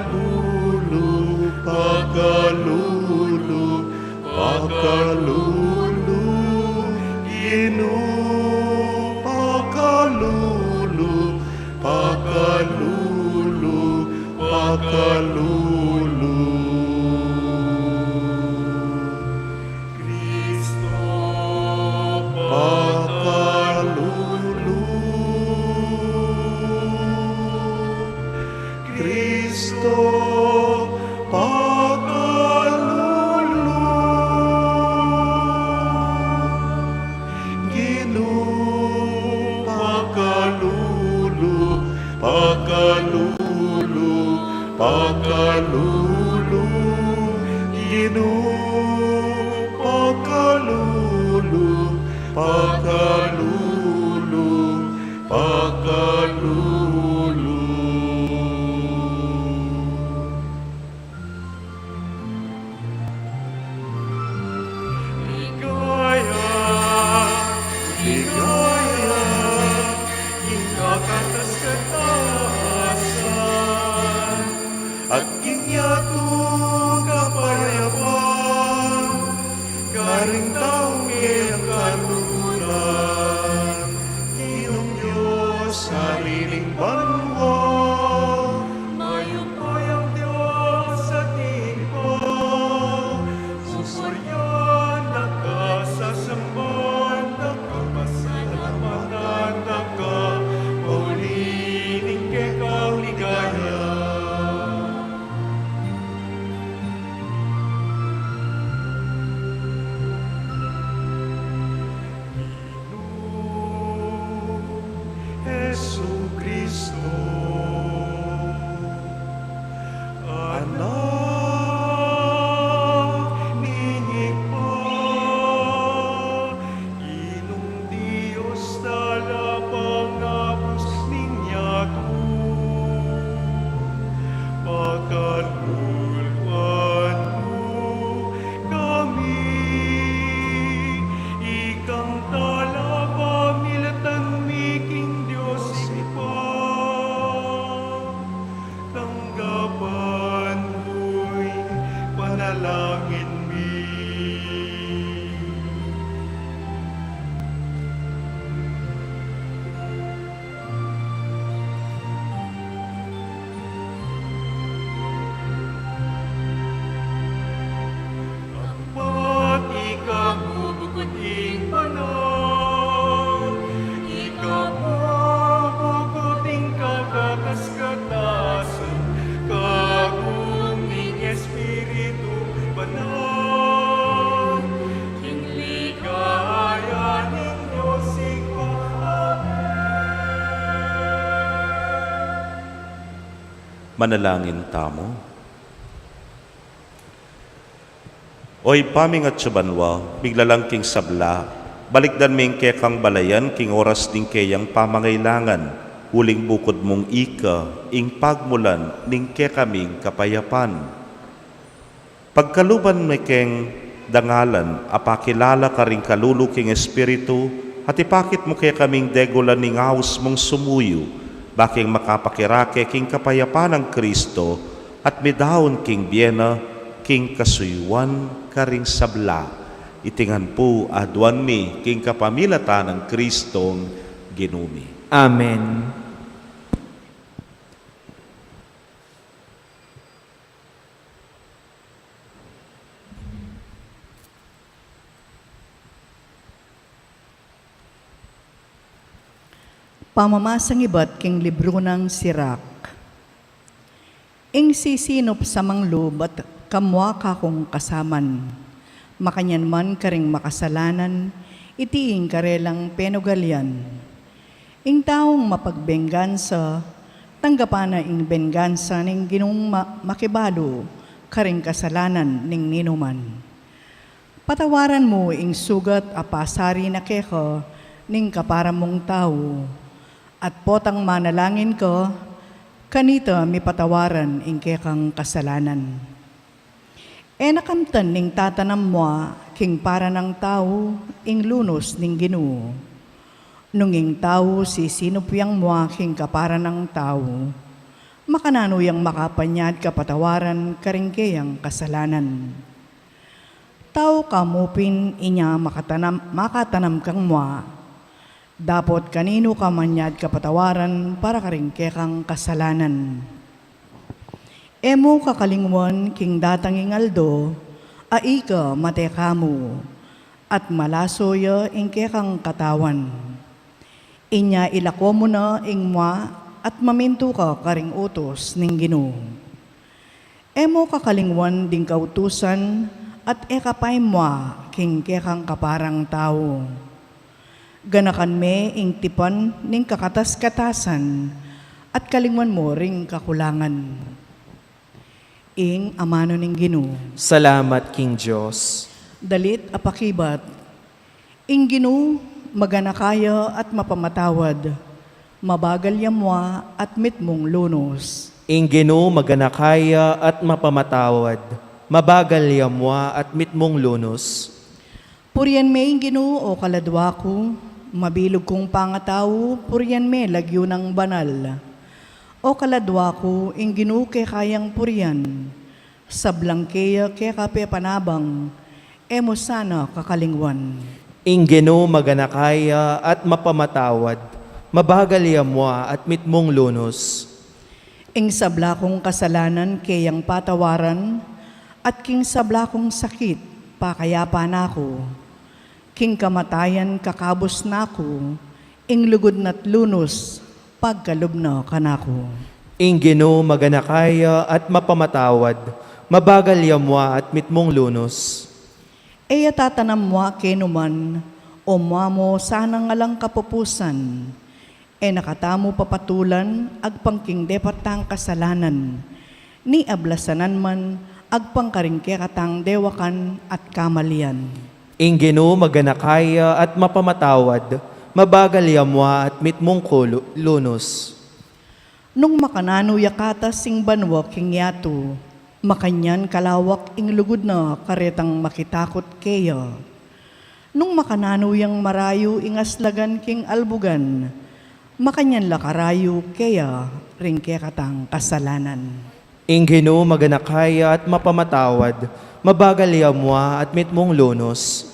Pakalulu, pakalulu, pakalulu, Ginu, pakalulu, pakalulu, pakalulu. Kristo, pakalulu. Kristo, pakalulu. Ginu, pakalulu, pakalulu, pakalulu. Ginu, pakalulu, pakalulu, pakalulu. Ligaya, ligaya, ing kakatas-katasan, at king yatu kapayapan, karing taung keyang kaluguran, Ginung Dios, Ari ning banua, mayupayang Dios at Ibpa, pupurian da ka, sasamban da ka, pasalamatan Manalangin tamu. O Ibpa ming atsu banua, miglalang king sabla, balikdan me ing kekang balayan king oras ning keyang pamangailangan, uling bukud mung ika ing pagmulan ning kekaming kapayapan. Pagkaluban me keng dangalan a pakilala karing kalulu king Espiritu, at ipakit mu kekaming degulan ning aus mung sumuyu, ba keng makapakirake king kapayapan nang Kristo, at midaun king bie na king kasuyuan karing sabla. Iti ngan pu aduan mi king kapamilatan nang Kristong Ginu mi. Amen. Pamamasang ibat king libru nang Sirak. Ing sisinup sa manglub at kamua kakung kasaman, makanyan man karing makasalanan, iti ing karelang penugalian. Ing taung mapagbenggansa, tanggapan na ing benggansa ning Ginung ma-, makibalu karing kasalanan ning ninuman. Patawaran mu ing sugat a pasari na keka ning kapara mung tau, at potang manalangin ka, kanita mipatawaran ing kekang kasalanan. E na kamtan ning tatanam mua king para nang tau ing lunus ning Ginu. Nung ing tau sisinup yang mua king kapara nang tau, makananu yang makapanyad kapatawaran karing keyang kasalanan? Tau ka mu pin inya makatanam, makatanam kang mua, dapot kaninu ka manyad kapatawaran para karing kekang kasalanan. E mu kakalingwan king datang ing aldo a ika mate ka mu, at malaso ya ing kekang katawan. Inya ilako mu na ing mua at mamintu ka karing utus ning Ginu. E mu kakalingwan ding kautusan at e ka payag mua king kekang kaparang tau. Ganakan me ing tipan ning kakatas-katasan at kalingwan mu ring kakulangan. Ing amanu ning Ginu. Salamat king Dios. Dalit a pakibat. Ing Ginu, maganaka ya at mapamatawad, mabagal ya mua at mitmung lunus. Ing Ginu, maganaka ya at mapamatawad, mabagal ya mua at mitmung lunus. Purian me ing Ginu, o kaladua ku, mabilug kung pangatau, purian me lagyu nang banal. O kaladua ku, ing Ginu keka yang purian, sablang keya keka pepanabang, e mu sana kakalingwan. Ing Ginu, maganaka ya at mapamatawad, mabagal ya mua at mitmung lunus. Ing sabla kung kasalanan keyang patawaran, at king sabla kung sakit pakayapan na ku. King kamatayan kakabus na ku, ing lugud na't lunus pagkalub na kanaku. Ing Ginu, maganaka ya at mapamatawad, mabagal ya mua at mitmung lunus. E ya tatanam mua kenu man, o mua mu sanang alang kapupusan. E na katamu papatulan agpang king depat tang kasalanan, ni ablasanan man agpang karing kekatang dewakan at kamalian. Ing Ginu, maganaka ya at mapamatawad, mabagal ya mua at mitmung kulu-, lunus. Nung makananu ya katas ing banua king yatu, makanyan kalawak ing lugud na karetang makitakut keya. Nung makananu yang marayu ing aslagan king albugan, makanyan la karayu keya ring kekatang kasalanan. Ing Ginu, maganaka ya at mapamatawad, mabagal ya mua at mitmung lunus.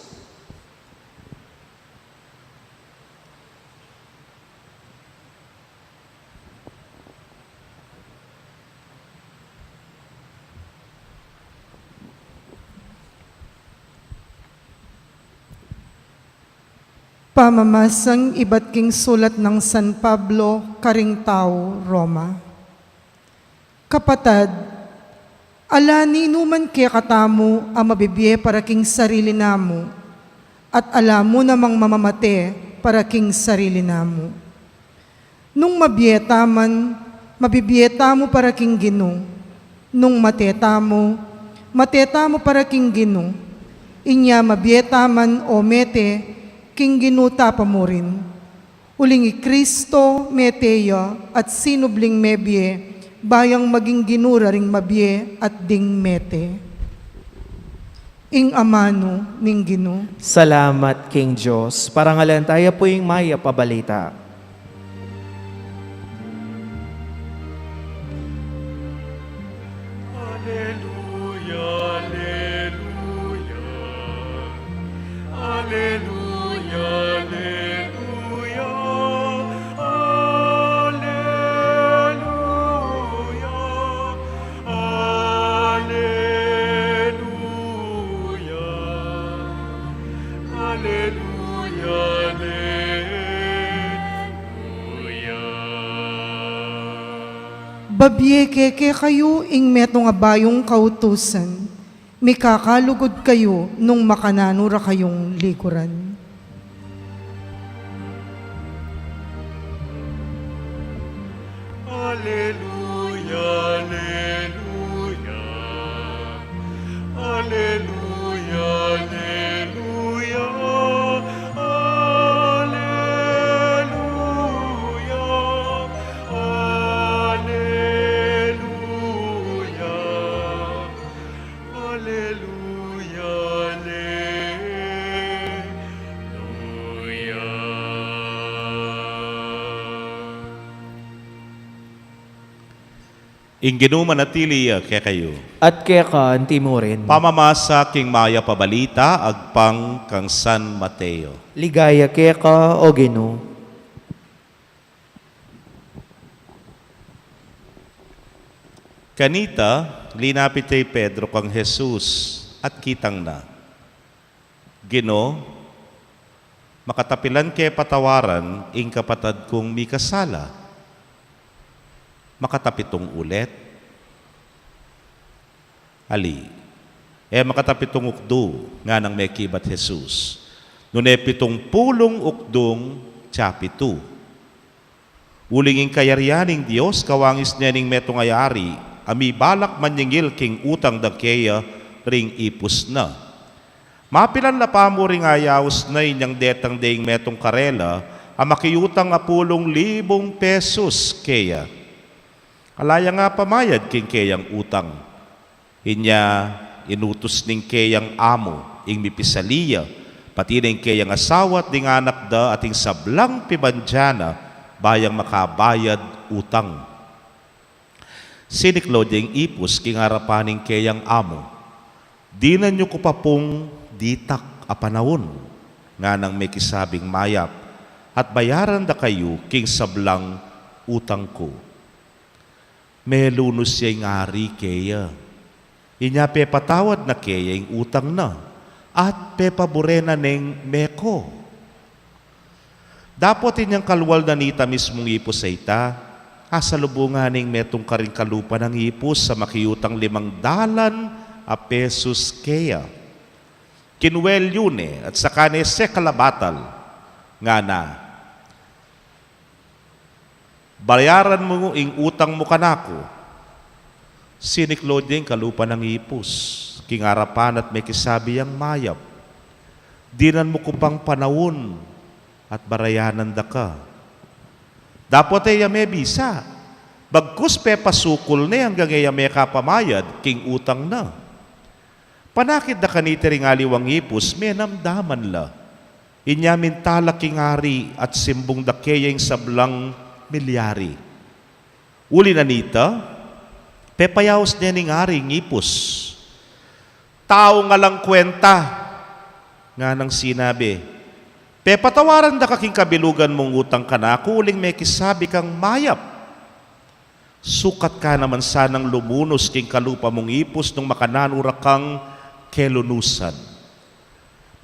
Pamamasang ibat king sulat nang San Pablo karing tau Roma. Kapatad, ala ninuman kekatamu a mabibie para king sarili namu, at ala mu namang mamamate para king sarili namu. Nung mabie ta man, Mabibie tamu para king Ginu. Nung mate tamu, mate tamu para king Ginu. Inya mabie taman o mete, king Ginu ta pa murin. Uling i Kristo mete ya at sinubling mebie, bayang maging Ginu ra ring mabie at ding mete. Ing amanu ning Ginu. Salamat king Dios. Parangalan taya pu ing mayap a balita. Aleluya, aleluya. Aleluya, aleluya. Aleluya, aleluya. Aleluya, aleluya. Babie ke kekayu ing metung a bayung kautusan, mikakalugud kayu nung makananu ra kayung liguran. Aleluya, aleluya. Aleluya, aleluya. Aleluya, aleluya. Aleluya, aleluya. Ing Ginu manatili ya kekayu. At keka anti mu rin. Pamamasa king mayap a balita agpang kang San Mateo. Ligaya keka, O Ginu. Kanita, linapit ya i Pedro kang Jesus at kitang na, "Ginu, makatapilan ke patawaran ing kapatad kung mikasala? Makatapitung ulit?" "Ali, e makatapitung ukdu," nganang mekibat Jesus. "Nune pitung pulung ukdung, atiu pitu. Uling ing kayarian ning Dios kawangis ne ning metung a ari a mibalak manyingil king utang da keya ring ipus na. Mapilan la pa mu ring ayaus na inyang detang de ing metung karela a makiutang a pulung libung pesus keya. Ala yang apamayad king keyang utang. Inya inutus ning keyang amu ing mipisali ya, pati na ing keyang asawa at ding anak da at ing sablang pibandia na, bayang makabayad utang. Siniklaud ya ing ipus king arapan ning keyang amu. 'Dinan yu ku pa pung ditak a panaun,' nganang mekisabing mayap, 'at bayaran da kayu king sablang utang ku.' Melunus ya ing ari keya. Inya pepatawad na keya ing utang na, at pepabure na neng meko. Dapot inyang kalwal na nita mismung ipus a ita, asalubungan ne ing metung karing kalupa nang ipus a makiutang limang dalan a pesus keya. Kinuelyu ne at saka ne se kalabatal, ngana, 'Bayaran mu ing utang mu kanaku.' Siniklaud ya ing kalupa nang ipus king arapan at mekisabi yang mayap, 'Dinan mu ku pang panaun at barayanan da ka.' Dapot e ya mebisa, bagkus pepasukul ne anggang e ya mekapamayad king utang na. Panakit da kanita ring aliwang ipus, menamdaman la. Inya minta la king ari at simbung da keya ing sablang milyari. Uli na nita, pepayaus ne ning ari ing ipus. 'Taung alang kwenta,' nganang sinabi, 'pepatawaran da ka king kabilugan mung utang kanaku uling mekisabi kang mayap.' Sukat ka naman sanang lumunus king kalupa mung ipus nung makananu ra kang kelunusan.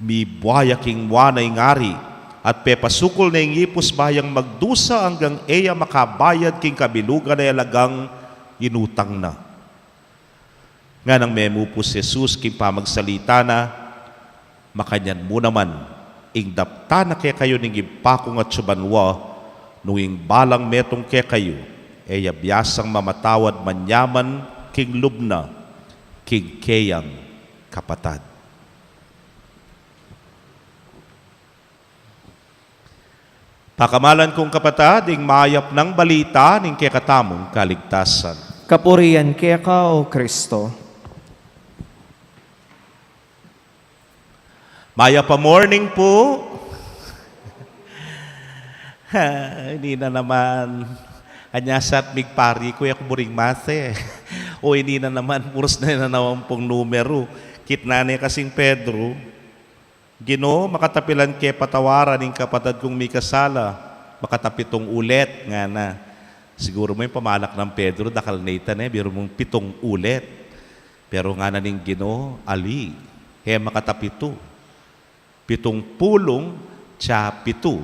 Mibua ya king mua na ing ari, at pepasukul ne ing ipus bayang magdusa anggang e ya makabayad king kabilugan a alagang inutang na. Nganang memupus i Jesus king pamagsalita na, "Makanyan mu naman, ing daptan na kekayu ning Ibpa kung atsu banua, nung ing balang metung kekayu e ya biasang mamatawad manyaman king lub na king keyang kapatad. Pakamalan kung kapatad, ing mayap nang balita ning kekatamung kaligtasan. Kapurian keka, O Kristo. Mayap a morning pu. Ha, ini na naman. Anya sa at migpari ku, e ku buring mate. O ini na naman, puros na naman pung numeru. Kitnan ne kasing Pedro, Ginu, makatapi lan ke patawaran ing kapatad kung mikasala, makatapitung ulit, ngana. Siguru mu ing pamalak nang Pedro, dakal ne ita ne, biru mung pitung ulit. Pero ngana ning Ginu, ali, e makatapitu. Pitung pulung, tsaka pitu.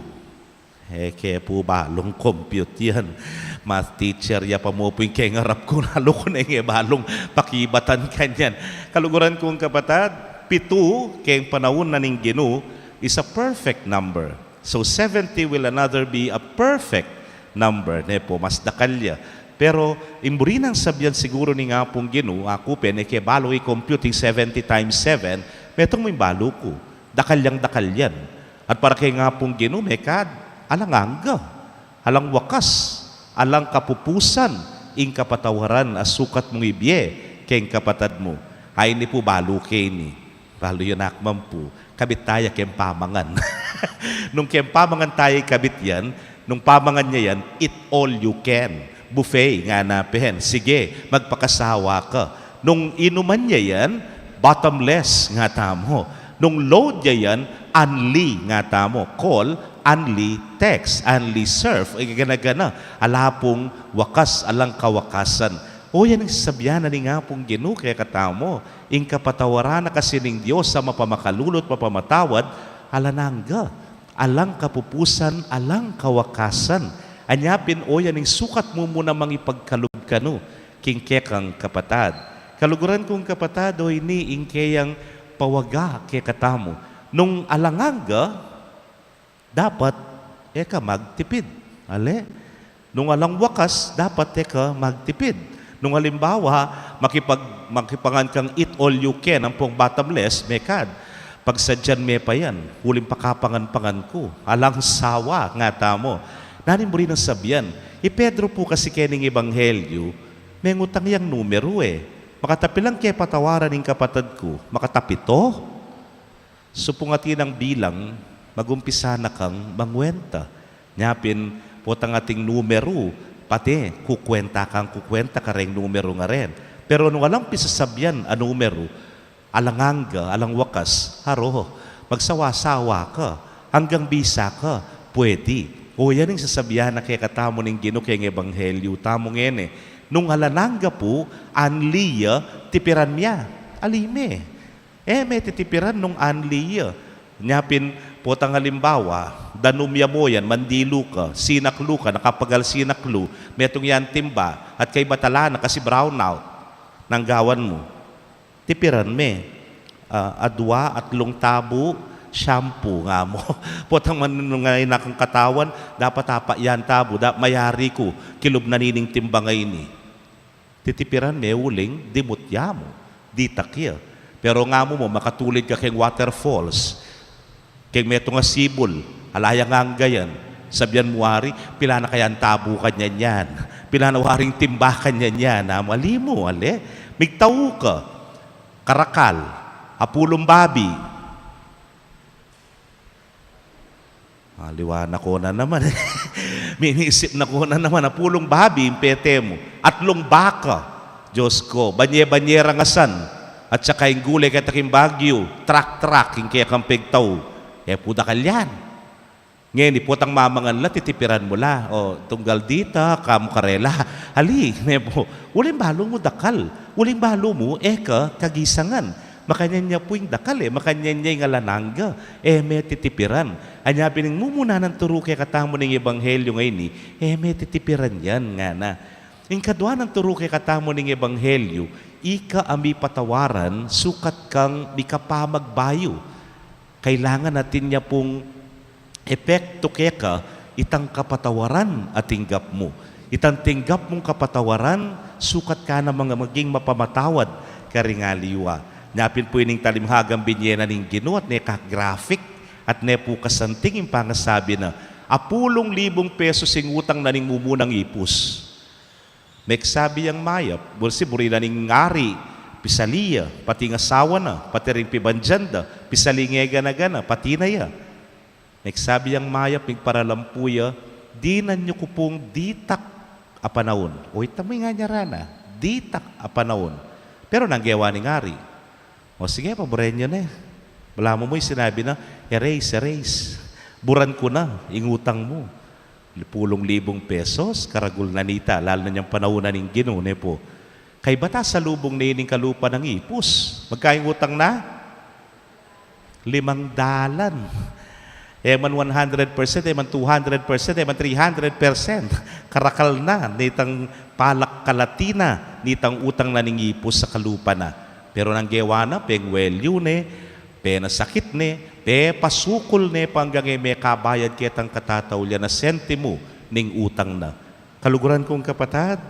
E ke pu balung compute yan. Math teacher ya pa mu pu ing keng arap ku, lalu ku neng e balung pakibatan kanyan. Kaluguran kung kapatad, pitu, keng panaun na ning Ginu, is a perfect number. So seventy will another be a perfect number. Ne pu, mas dakal ya. Pero ing buri nang sabian siguru ning Apung Ginu, aku pe, e ke balu i-compute ing seventy times seven, metung mu ing balu ku. Dakal yang dakal yan. At para keng Apung Ginu, mekad, alang angga, alang wakas, alang kapupusan, ing kapatawaran a sukat mung ibie keng kapatad mu. Ay, ini pu balu ke ini. Balu yu, nak man pu. Kabit taya keng pamangan. Nung keng pamangan taya ikabit yan, nung pamangan ya yan, eat all you can. Buffet, ngana pen. Sige, magpakasawa ka. Nung inuman ya yan, bottomless, ngana mu. Nung load ya yan, unli, ngana mu. Call, unli, text, unli, surf. Ay, gana-gana. Ala pung wakas, alang kawakasan. O, yan ing sasabian na ning Apung Ginu kekatamu. Ing kapatawaran na kasi ning Dios a mapamakalulu at mapamatawad, alang angga, alang kapupusan, alang kawakasan. Anya pin, o yan ing sukat mu muna mang ipagkalub kanu king kekang kapatad. Kaluguran kung kapatad, o ini ing keyang pawaga kekatamu. Nung alang angga, dapat e ka magtipid. Ale? Nung alang wakas, dapat e ka magtipid. Nung halimbawa, makipag-, makipangan kang eat all you can, ampong bottomless, mekad. Pagsadyan me pa yan, uling pakapangan-pangan ku. Alang sawa, ngatamu. Nanu ing buri nang sabian? I Pedro pu kasi keni king Ebanghelyu, mengutang yang numeru e. Makatapi lang ke patawaran ing kapatad ku, makatapi to? Supung atin nang bilang, magumpisa na kang mangwenta. Nya pin, potang ating numeru, pati, kukwenta kang kukwenta kareng numeru ngaren. Pero nung alang pisasabian a numeru, alang angga, alang wakas, haro, magsawa-sawa ka, anggang bisa ka, pwedi. O yan ing sasabian na kekatamu ning Ginu keng Ebanghelyu tamu ngeni. Nung alang angga pu, unli ya, tipiran me ya. Ali me. E me titipiran nung unli ya. Nya pin, potang halimbawa, danum ya mu yan, mandilu ka, sinaklu ka, nakapagal sinaklu, metung yang timba, at kaybat ala na kasi brownout, nanu ing gawan mu? Tipiran me. A, adwa, atlung tabu, shampoo, nga mu. Potang man nung ngeni kang katawan, dapat apat yang tabu, da-, mayari ku, kilub na nining timba ngeni. Titipiran me uling dimut ya mu, ditak ya. Pero nga mu mu, makatulid ka keng waterfalls, keng metung a sibul, ala yang angga yan. Sabian mu wari, pila na kayang tabu kanyan yan? Pila na waring timba kanyan yan? Amu, ali mu, ale? Migtau ka, karakal, apulung babi. Aliwa na ko na naman. Minisip na ko na naman, apulung babi ing pete mu. Atlung baka. Diyos ko, banye-banyerang asan. At saka ing gule keta king Baguio, trak-trak ing kekang pigtau. E pu dakal yan. Ngeni, potang mamangan la, titipiran mu la. O, tunggal dita, kamu karela. Ali, ne pu. Uling balu mu dakal. Uling balu mu, e ka kagisangan. Makanyan ya pu ing dakal e, makanyan ya ing alang angga, e me titipiran. Anya pin ing mumuna nang turu kekatamu ning Ebanghelyu ngeni, e me titipiran yan, ngana. Ing kadua nang turu kekatamu ning Ebanghelyu, ika a mipatawaran, sukat kang mikapamagbayu. Kailangan atin ya pung epektu keka itang kapatawaran a tinggap mu. Itang tinggap mung kapatawaran, sukat ka namang maging mapamatawad karing aliwa. Nya pin pu ining talimhagang binie na ning Ginu at ne ka-graphic, at ne pu kasanting ing pangasabi na, apulung libung pesos ing utang na ning mumunang ipus. Megsabi yang mayap, bulsi buri na ning ari, pisali ya, pati ing asawa na, pati ring pibandian da, pisali ing egana-gana, pati na ya. Megsabi yang mayap, migparalampu ya, dinan yu ku pung ditak a panaun. O, ita mu ing anyara na, ditak a panaun. Pero nanu ing gewa ning ari? O sige, paburen yu ne. Balamu mu ing sinabi na, erase, erase. Buran ku na ing utang mu. Pulung libung pesos, karagul na nita, lalu na inyang panaun na ning Ginu, ne pu. Kaybat asalubung ne ining kalupa nang ipus. Magka ing utang na? Limang dalan. E man one hundred percent, e man two hundred percent, e man three hundred percent. Karakal na nitang palak kalati na nitang utang na ning ipus a kalupa na. Pero nanu ing gewa na? Pengwelyu ne, penasakit ne, pepasukul ne, panggang e mekabayad ketang katataulian a sentimu ning utang na. Kaluguran kung kapatad,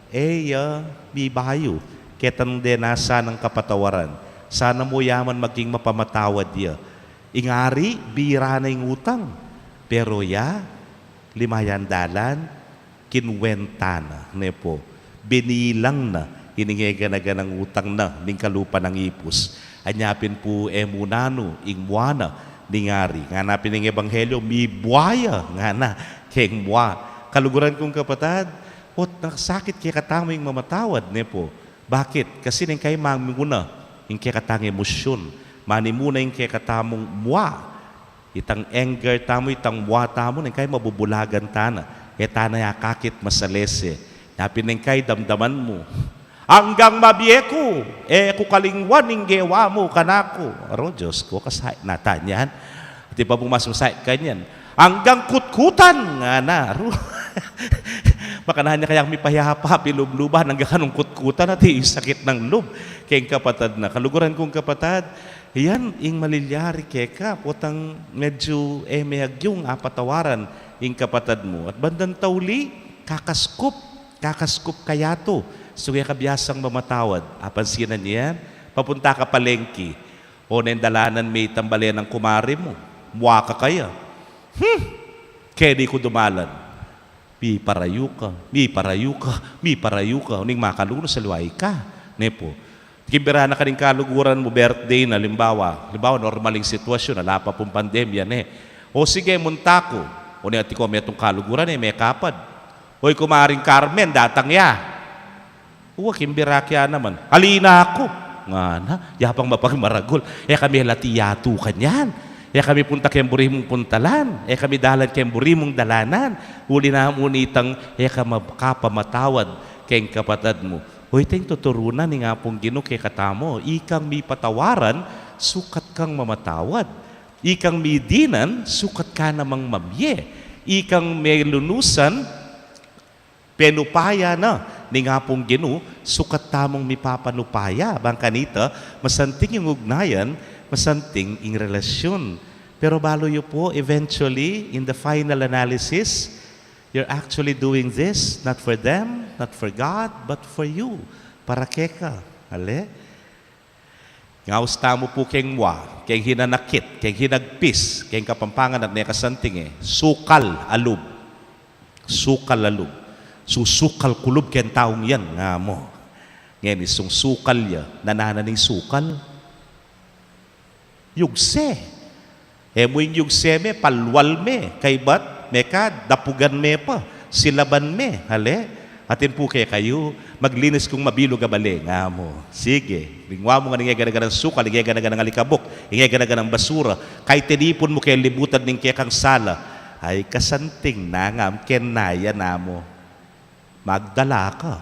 e ya mibayu ketang denasan nang kapatawaran. Sana mu ya man maging mapamatawad ya. Ing ari, bira na ing utang. Pero ya, lima yang dalan, kinuwenta na, ne pu. Binilang na ining egana-ganang utang na ning kalupa nang ipus. Anya pin pu e mu nanu ing mua na ning ari. Ngana pin ing ebanghelyo, mibua ya, ngana, keng mua. Kaluguran kung kapatad, ot nakasakit kekatamu ing mamatawad, ne pu. Bakit? Kasi neng kai mamimuna ing kekatang emosyun, manimuna ing kekatamung mua. Itang anger tamu, itang mua tamu, neng kai mabubulagan tana. E tana ya akakit masalese. Nya pin neng kai damdaman mu, anggang mabie ku, e ku kalingwan ing gewa mu kanaku. Aro, Dios ku, kasakit na tana yan. At iba pu mas masakit kanyan, anggang kutkutan, ngana. Aro, makanyan ya kaya mipayapa, pilubluban, anggang kanung kutkutan, at ing sakit nang lub keng kapatad na. Kaluguran kung kapatad, yan ing malilyari keka potang medyu e me agyung apatawaran ing kapatad mu. At bandang tauli, kakaskup, kakaskup ka yatu. Sugaya ka biasang mamatawad. Apansinan ye yan? Papunta ka palengki. O neng dalanan me itang bale nang kumari mu. Mua ka kaya? Hmm! Keni ku dumalan. Miparayu ka, miparayu ka, miparayu ka, uling makalunus aliwa ika, ne pu. Kimbira na ka ning kaluguran mu, birthday na, alimbawa, alimbawa, normal ing sitwasyun, ala pa pung pandemya, ne. O sige, munta ku. O ne, atiu ku metung kaluguran, e me kapad. Oy, Kumaring Carmen, datang ya. Wa, kimbira ke ya naman. Ali na ku, ngana, yapang mapagmaragul. E kami lati yatu kanyan. E kami punta keng buri mung puntalan. E kami dalan keng buri mung dalanan. Uli na mu nitang e ka ma-, kapamatawad keng kapatad mu. Uy, ita ing tuturunan ning Apung Ginu kekatamu. Ikang mipatawaran, sukat kang mamatawad. Ikang midinan, sukat ka namang mamie. Ikang melunusan, penupaya na ning Apung Ginu, sukat tamung mipapanupaya. Bang kanita, masanting ing ugnayan, masanting ing relasyun. Pero balu yu pu, eventually, in the final analysis, you're actually doing this not for them, not for God, but for you. Para keka. Ale? Ngaus tamu pu keng mua, keng hinanakit, keng hinagpis, keng Kapampangan at ne kasanting e, sukal a lub. Sukal a lub. Susukal ku lub keng taung yan, nga mu. Ngeni, sung sukal ya, nanu na ning sukal? Yugse. E mu ing yugse me, palwal me, kaybat, mekad, dapugan me pa, silaban me, ale? Atin pu kekayu, maglinis kung mabilug a bale, nga mu. Sige, lingwa mu ngan ing egana-ganang sukal, ing egana-ganang alikabuk, ing egana-ganang basura, kaybat tinipun mu keng libutan ning kekang sala. Ay, kasanting na ngam, keng naya na mu. Magdala ka.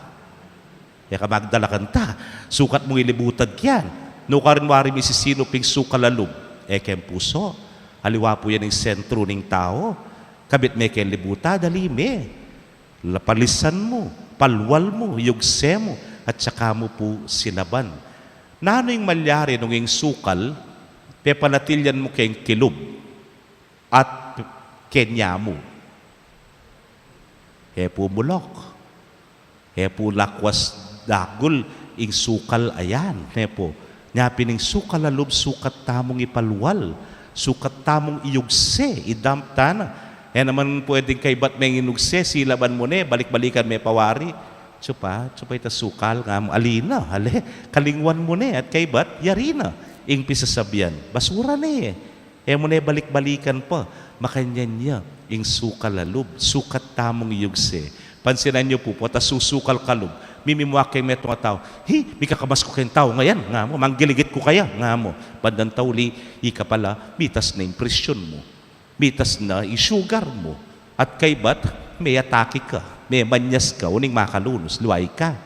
E ka magdala kanta. Sukat mung ilibutad ke yan. Nukarin wari misisinup ing sukal a lub? E keng pusu. Aliwa pu yan ing sentru ning tau. Kabit me keng libutad, ali me. Lapalisan mu, palwal mu, yugse mu, at saka mu pu silaban. Nanu ing malyari nung ing sukal, pepanatilyan mu keng kilub at keng yamu? E pu mulok. E pu lakwas dagul ing sukal a yan. E pu. Nya pin ing sukal a lub, sukat tamung ipalwal. Sukat tamung iyugse, idamp tana. E naman pwedeng kaybat meng inugse, silaban mu ne, balik-balikan me pa wari. Tsupa, tsupa ita sukal, nga mu, ali na, ale, kalingwan mu ne, at kaybat, yari na. Ing pisasabian, basura ne. E mu ne balik-balikan pa, makanyan ya, ing sukal a lub, sukat tamung iyugse. Pansinan yu pu, pota susukal kalub, mimimua keng metung a tau, "Hi, mikakamas ku keng tau ngayan," nga mu, "manggiligit ku kaya," nga mu. Bandang tauli, ika pala, mitas na ing presyun mu, mitas na ing sugar mu, at kaybat, me-atake ka, memanyas ka, uling makalunus, liwa ika.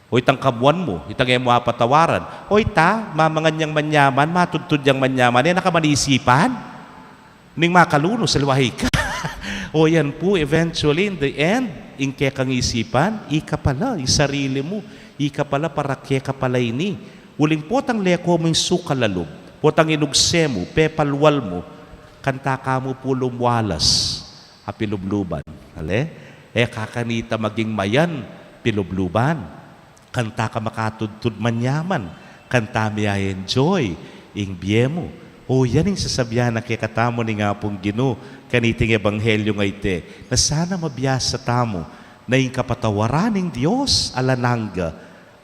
O itang kamuan mu, itang e mu apatawaran. O ita, mamangan yang manyaman, matudtud yang manyaman, e na ka man isipan. Ning makalunus, liwa ika. O yan pu, eventually, in the end, ing kekang isipan, ika pala, ing sarili mu, ika pala, para keka pala ini. Uling potang leko mu ing sukal a lub, potang inugse mu, pepalwal mu, kanta ka mu pu lumwalas a pilubluban. Ale? E ka kanita maging mayan, pilubluban. Kanta ka makatudtud manyaman, kanta me-enjoy ing bie mu. O, yan ing sasabian na kekatamu ning Apung Ginu, kaniting ebanghelyo a iti, na sana mabiasa tamu, na ing kapatawaran ning Dios alang angga,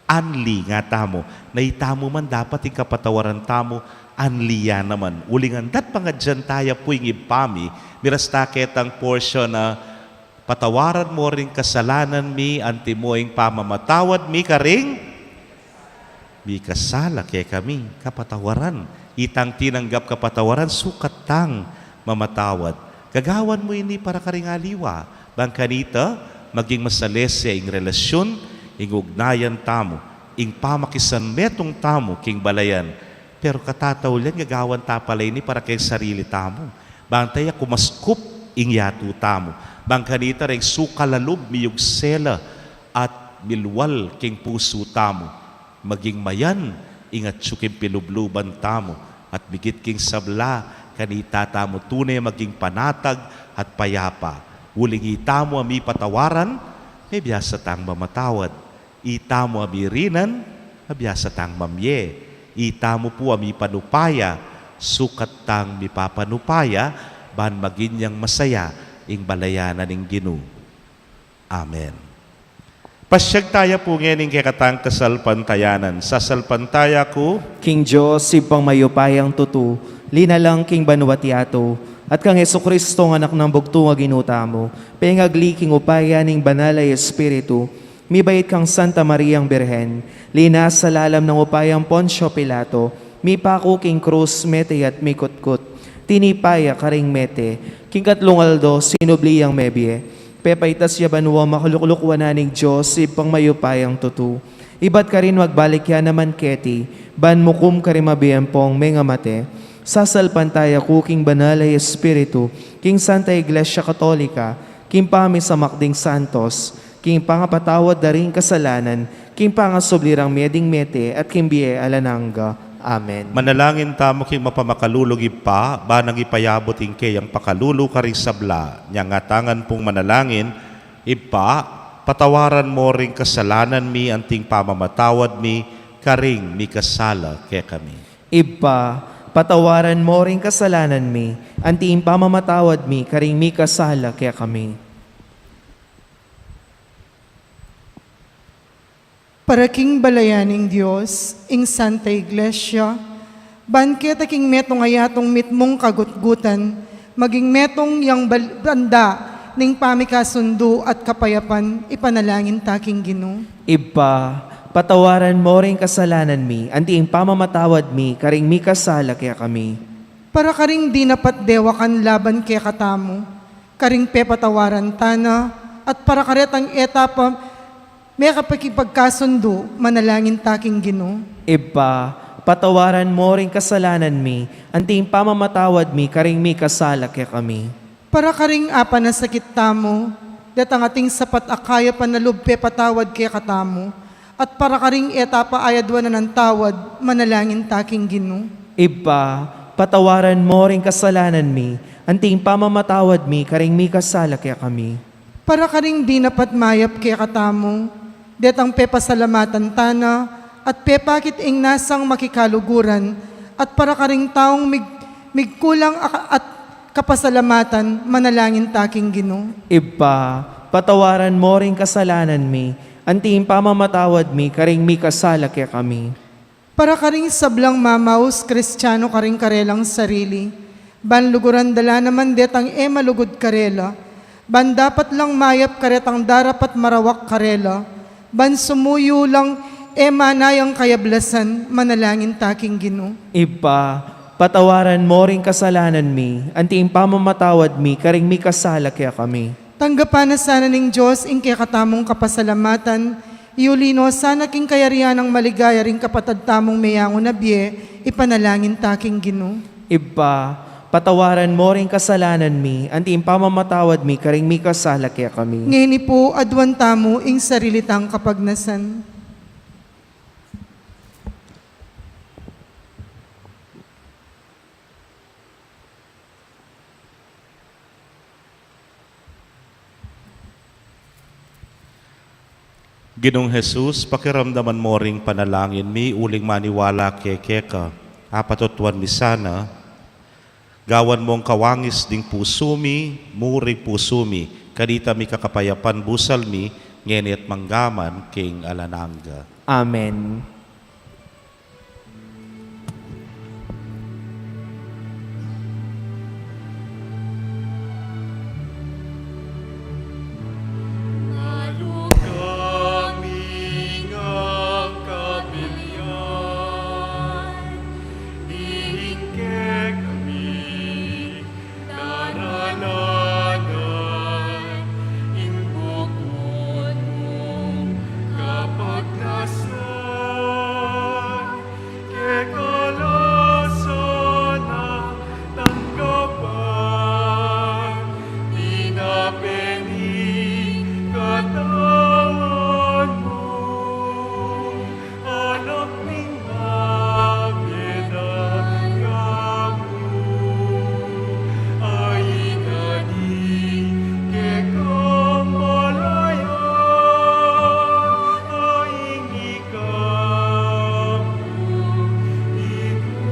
anli nga tamu, na itamu man dapat ing kapatawaran tamu, anli ya naman. Uling andat pangadyan taya pu ing Ibpa mi, miras ta ketang portion na, "Patawaran mo ring kasalanan mi, anti mo ing pamamatawad mi karing," mikasala kekami, kapatawaran. Itang tinanggap kapatawaran, sukat tang mamatawad. Gagawan mu ini para karing aliwa, bang kanita maging masalese ing relasyun, ing ugnayan tamu, ing pamakisanmetung tamu king balayan. Pero katataulian, gagawan ta pala ini para keng sarili tamu. Bang taya kumaskup ing yatu tamu. Bang kanita reng sukal a lub miyugse la at milwal king pusu tamu. Maging mayan ing atyu king pilubluban tamu, at migit king sabla, kanita tamu tune maging panatag at payapa. Uling itamu a mipatawaran, mebiasa tang mamatawad. Itamu a mirinan, mabiasa tang mamie. Itamu pu a mipanupaya, sukat tang mipapanupaya, ban maging yang masaya ing balayan na ning Ginu. Amen. Pasyag taya pu ngening kekatang kasalpantayanan. Sasalpantaya ku king Dios, Ibpang mayupayang tutu, linalang king banua't yatu, at kang Jesucristo, Anak nang bugtung a Ginu tamu, pengagli king upaya ning Banal a Espiritu, mibait kang Santa Mariang Birhen, linasa lalam nang upayang Poncio Pilato, mipaku king krus, mete at mikutkut, tinipa ya karing mete, king katlung aldo sinubli yang mebie, pepaitas ya banua, makalukluk wanan ning Dios, Ibpang mayupayang tutu. Ibat karin magbalik ya naman keti, ban mukum karing mabie ampong mengamate. Sasalpantaya ku king Banal a Espiritu, king Santa Iglesia Katolika, king pamisamak ding santos, king pangapatawad da ring kasalanan, king pangasubli rang mie ding mete, at king bie alang angga. Amen. Manalangin tamu king mapamakalulung Ibpa, ban nang ipayabut ing keyang pakalulu karing sabla. Nyang atangan pung manalangin, Ibpa, patawaran mo ring kasalanan mi anting pamamatawad mi karing mikasala kekami. Ibpa, patawaran mo ring kasalanan mi, anti ing pamamatawad mi karing mikasala kekami. Para king balayan ning Dios, ing Santa Iglesia, ban keta king metung a yatung mitmung kagutgutan, maging metung yang bal-, banda ning pamikasundu at kapayapan, ipanalangin ta king Ginu. Ibpa, patawaran mo ring kasalanan mi, anti ing pamamatawad mi karing mikasala kekami. Para karing dinapat dewakan laban kekatamu, karing pepatawaran tana, at para karetang e ta pa mekapakipagkasundu, manalangin ta king Ginu. Ibpa, patawaran mo ring kasalanan mi, anti ing pamamatawad mi karing mikasala kekami. Para karing apanasakit tamu, detang ating sapat a kayapan a lub pepatawad kekatamu, at para karing e ta pa ayadwanan ning tawad, manalangin ta king Ginu. Ibpa, patawaran mo ring kasalanan mi, anti ing pamamatawad mi karing mikasala kekami. Para karing dinapat mayap kekatamu, detang pepasalamatan tana, at pepakit ing nasang makikaluguran, at para karing taung mig-, migkulang aka-, at kapasalamatan, manalangin ta king Ginu. Ibpa, patawaran mo ring kasalanan mi, anti ing pamamatawad mi karing mikasala kekami. Para karing sablang mamaus Kristiano karing karelang sarili, ban luguran da la naman detang e malugud karela, ban dapat lang mayap karetang darapat marawak karela, ban sumuyu lang e manayang kayablasan, manalangin ta king Ginu. Ibpa, patawaran mo ring kasalanan mi, anti ing pamamatawad mi karing mikasala kekami. Tanggapan na sana ning Dios ing kekatamung kapasalamatan, iuli no sana king kayarian nang maligaya ring kapatad tamung meyangu na bie, ipanalangin ta king Ginu. Ibpa, patawaran mo ring kasalanan mi, anti ing pamamatawad mi karing mikasala kekami. Ngeni pu, aduan tamu ing sarili tang kapagnasan. Ginung Jesus, pakiramdaman mo ring panalangin mi, uling maniwala ke keka. Apatutuan mi sana, gawan mong kawangis ding pusu mi, mu ring pusu mi, kanita mikakapayapan busal mi, ngeni at manggaman king alang angga. Amen. Daralan ing bukun mung kapagnasan, kekalasan at tanggapan, dinape ning katawan mu. Anak ning mabie daya mu, a inadi kekang malaya, a ing ika pu, Ginu,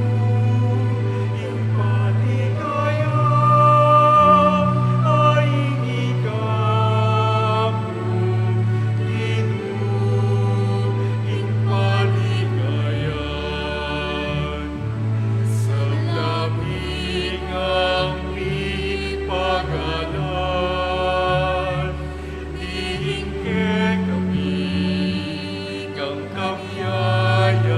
ing paligaya, a ing ika pu, Ginu, ing paligaya. Sabla mi ngang mipagalan, ding kekami kang kabiayan,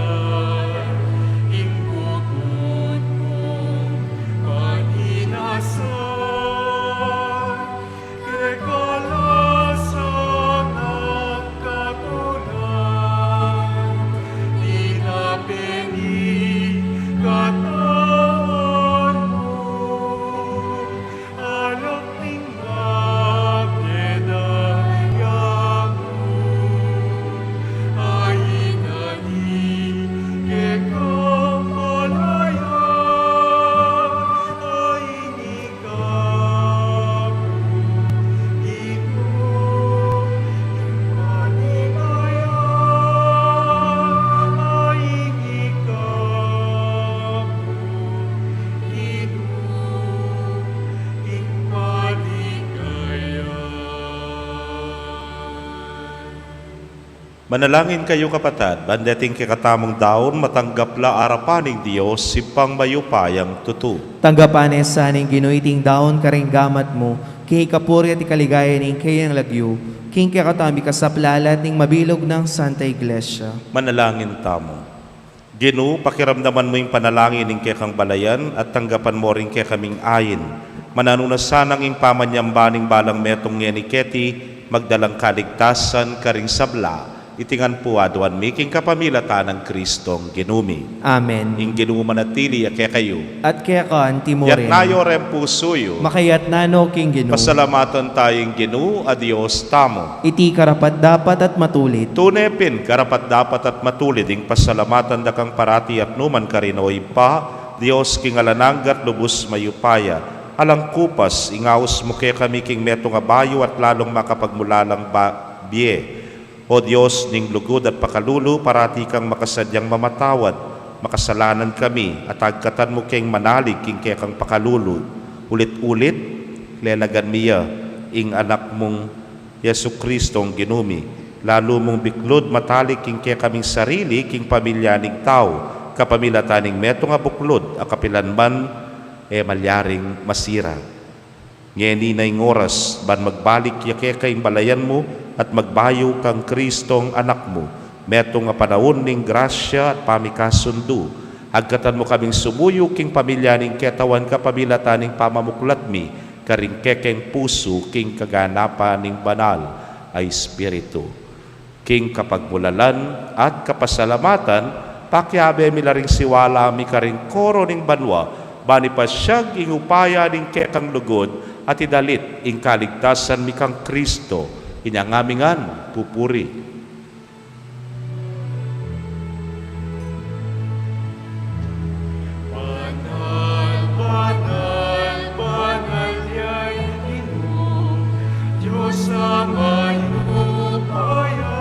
ing bukun mung paninasan, kekalasan at kapunan, dinape ning katawan mu, Anak ning mabie daya mu, a inadi kekang malaya, a ing ika pu, Ginu, ing paligaya, a ing ika pu, Ginu, ing paligaya. Manalangin kayu, kapatad, ban deting kekatamung daun matanggap la arapan ning Dios, Ibpang mayupayang tutu. Tanggapan ne sa ning Ginu iting daun karing gamat mu, king ikapuri at ikaligaya ning keyang lagyu, king kekatamung ikasaplalat ning mabilug nang Santa Iglesia. Manalangin tamu. Ginu, pakiramdaman mu ing panalangin ning kekang balayan at tanggapan mu ring kekaming ain. Mananu na sanang ing pamanyamba ning balang metung ngeni keti, magdalang kaligtasan karing sabla. Iti ngan pu aduan mi king kapamilatan nang Kristong Ginu mi. Amen. Ing Ginu manatili ya kekayu. At keka anti mu rin. Itas yu reng pusu yu. Makaitas no king Ginu. Pasalamatan taya ing Ginu a Dios tamu. Iti karapat-dapat at matulid. Tune pin karapat-dapat at matulid ing pasalamatan da kang parati at nukarin man, O Ibpa, Dios king alang angga at lubus mayupaya. Alang kupas, ingaus mu kekami king metung a bayu at lalung makapagmulalang ba-, bie. O Dios ning lugud at pakalulu, parati kang makasadyang mamatawad, makasalanan kami, at agkatan mu keng manalig king kekang pakalulu. Ulit-ulit, lelagan mi ya ing Anak mung Jesucristong Ginu mi, lalu mung biklud matalik king kekaming sarili king pamilya ning tau, kapamilatan ning metung a buklud a kapilan man e malyaring masira. Ngeni na ing oras ban magbalik ya keka ing balayan mu at magbayu kang Cristong Anak mu, metung a panaun ning grasya at pamikasundu. Agkatan mu kaming sumuyu king pamilya ning ketawan kapamilatan ning pamamuklat mi karing kekeng pusu king kaganapan ning banal a Espiritu. King kapagmulalan at kapasalamatan, pakiabe mi la ring siwala mi karing koro ning banua, ban ipasyag ing upaya ning kekang lugud at idalit ing kaligtasan mi kang Cristo, inya ngaming ngan pupuri. Banal, banal, banal ya ing Ginu, Dios a mayupaya.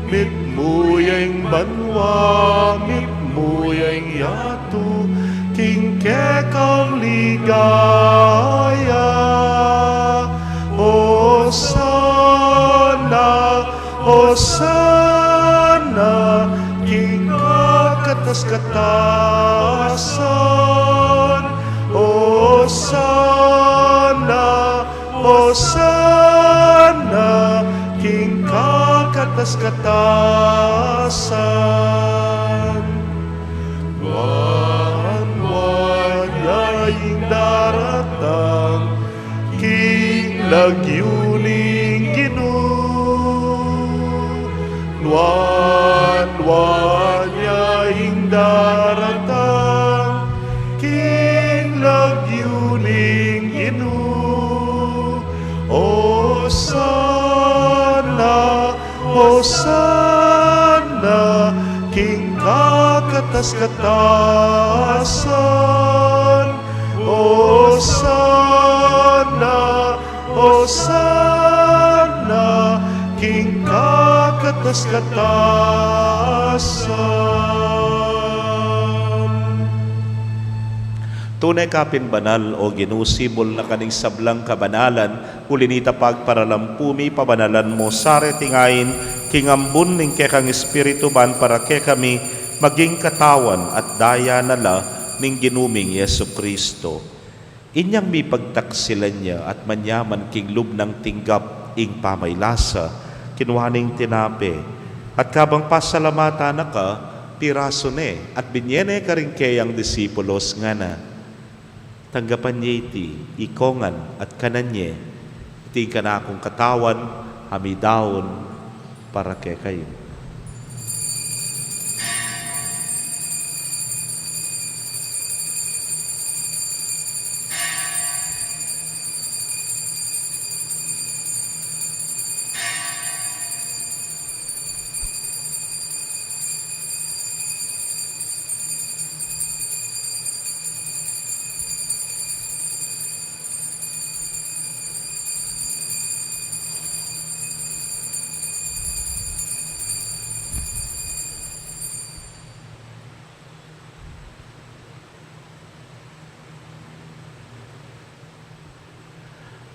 Mitmu ya ing banua, mitmu ya ing yatu, king kekang ligaya. Hosana, Hosana, king kakatas-katasan. Hosana, Hosana, king kakatas-katasan. Nuan, nuan ya ing daratang king lagyu ning Ginu. Nuan, nuan ya ing daratang king lagyu ning Ginu. Hosana, Hosana, king kakatas-katasan. Hosana, Hosana, king kakatas-katasan. Tune ka pin banal, O Ginu, sibul na ka ning sablang kabanalan, uli na nita pagparalampu mi, pabanalan mu sa reting ain, king ambun ning kekang Espiritu ban para kekami, maging katawan at daya na la ning Ginu ming Jesucristo. Inyang mipagtaksilan ya at manyaman king lub nang tinggap ing pamaylasa, kinua ne ing tinape, at kabang pasalamatan na ka, pirasu ne, at binye ne karing keyang disipulos ngana: Tanggapan ye iti, ikongan, at kanan ye, iti ing kanakung katawan, a midaun para kekayu.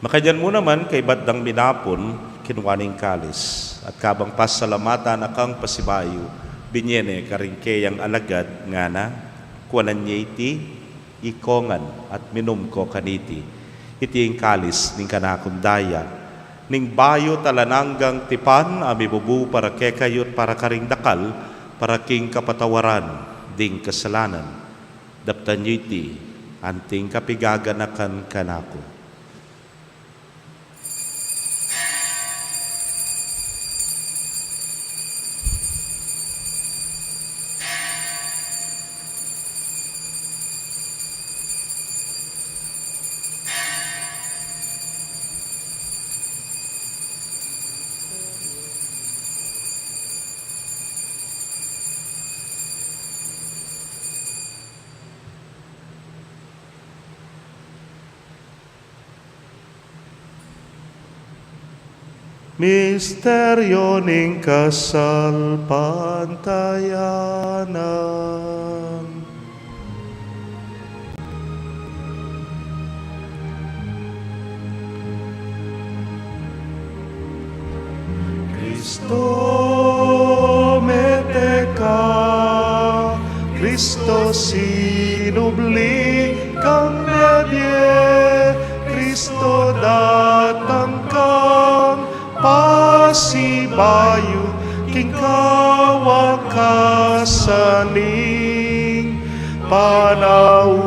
Makanyan mu naman, kaybat dang minapun, kinua ne ing kalis, at kabang pasalamatan na kang pasibayu, binye ne karing keyang alagad, ngana: Kuanan ye iti, ikongan, at minum ko kaniti. Iti ing kalis ning kanakung daya, ning bayu at alang anggang tipan, a mibubu para kekayu at para karing dakal, para king kapatawaran ding kasalanan. Daptan ye iti, anting kapigaganakan kanaku. Misteryo ning kasalpantayanan. Kristo, mete ka, Kristo, sinubli kang mebie, Kristo, datang kang pasibayu king kawakasan ning panaun.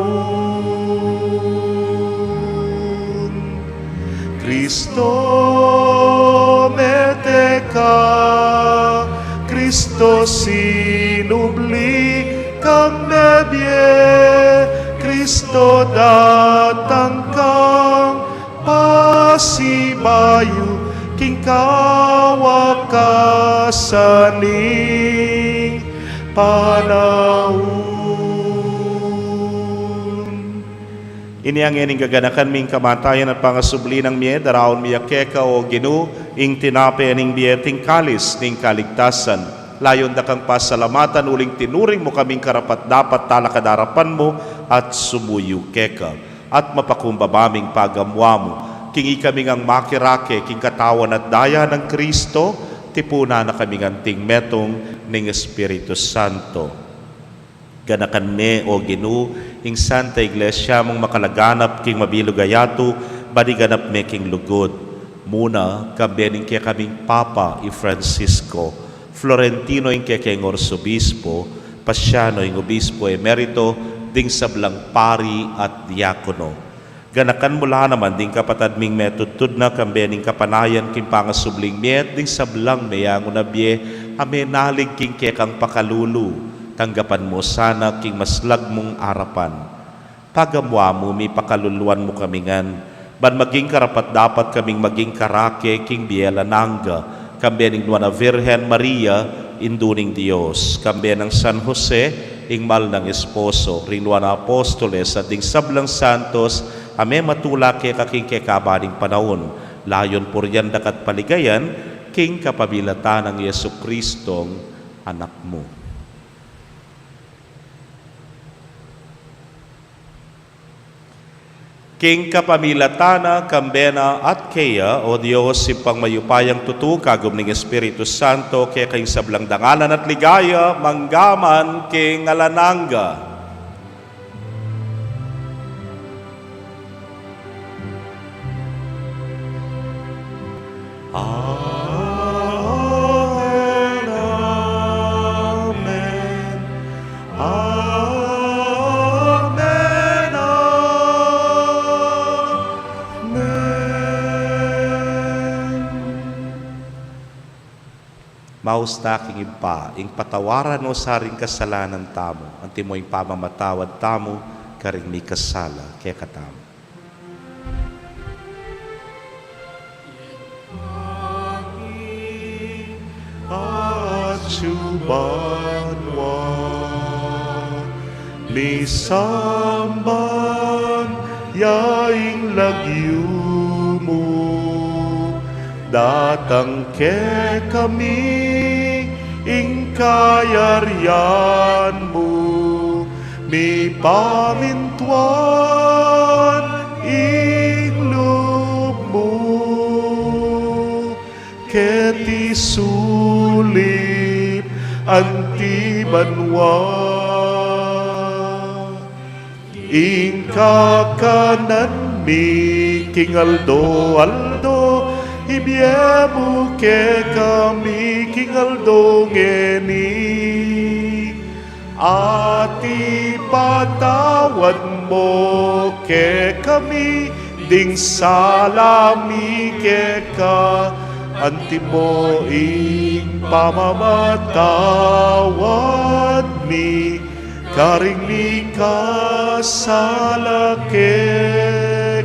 Kristo, mete ka, Kristo, sinubli kang mebie, Kristo, datang kang pasibayu king kawakasan ning panaun. Inya ngeni, gaganakan mi ing kamatayan at pangasubli nang mie, daraun mi keka, O Ginu, ing tinape ning bie at ing kalis ning kaligtasan. Layun da kang pasalamatan uling tinuring mu kaming karapat-dapat talakad king arapan mu at sumuyu keka. At mapakumbaba ming pagamuan mu king ikami ngang makirake king katawan at daya nang Kristo, tipunan na kaming anting metung ning Espiritu Santo. Ganakan me, O Ginu, ing Santa Iglesia mung makalaganap king mabilug a yatu, ban iganap me king lugud. Muna, kambe ning kekaming Papa, i Francisco, Florentino ing kekeng Arsobispo, Paciano ing Obispo Emerito, ding sablang pari at diakono. Ganakan mu la naman ding kapatad ming metudtud na kambe ning kapanayan king pangasubling mie at ding sablang meyangu na bie a menalig king kekang pakalulu. Tanggapan mu sana king maslag mung arapan. Pagamuan mu mi, pakaluluan mu kami ngan, ban maging karapat-dapat kaming maging karake king bie alang angga, kambe ning Nuan a Virgen Maria, Indu ning Dios, kambe nang San Jose, ing mal nang esposo, ring Nuan a Apostoles, at ding sablang santos a mematula keka king kekaban ning panaun, layun purian da ka at paligayan, king kapamilatan nang Jesucristong Anak mu. King kapamilatan na, kambe na, at keya, O Dios, Ibpang mayupayang tutu, kagum ning Espiritu Santo, keka ing sablang dangalan at ligaya, mangga man king alang angga. Amen, amen. Amen, amen. Maus ta king Ibpa, ing patawaran no sa ring kasalanan tamu, antimo ing pamamatawad tamu karing mikasala kekatamu. Atsu banua, misamban ya ing lagyu mu, datang kekami ing kayarian mu, mipamintuan ing lub mu keti sulip anti banua. Ing kakanan mi king aldo-aldo, ibie mu kekami king aldo ngeni, at ipatawad mu kekami ding sala mi keka, antimo ing pamamatawad mi karing mikasala kekami.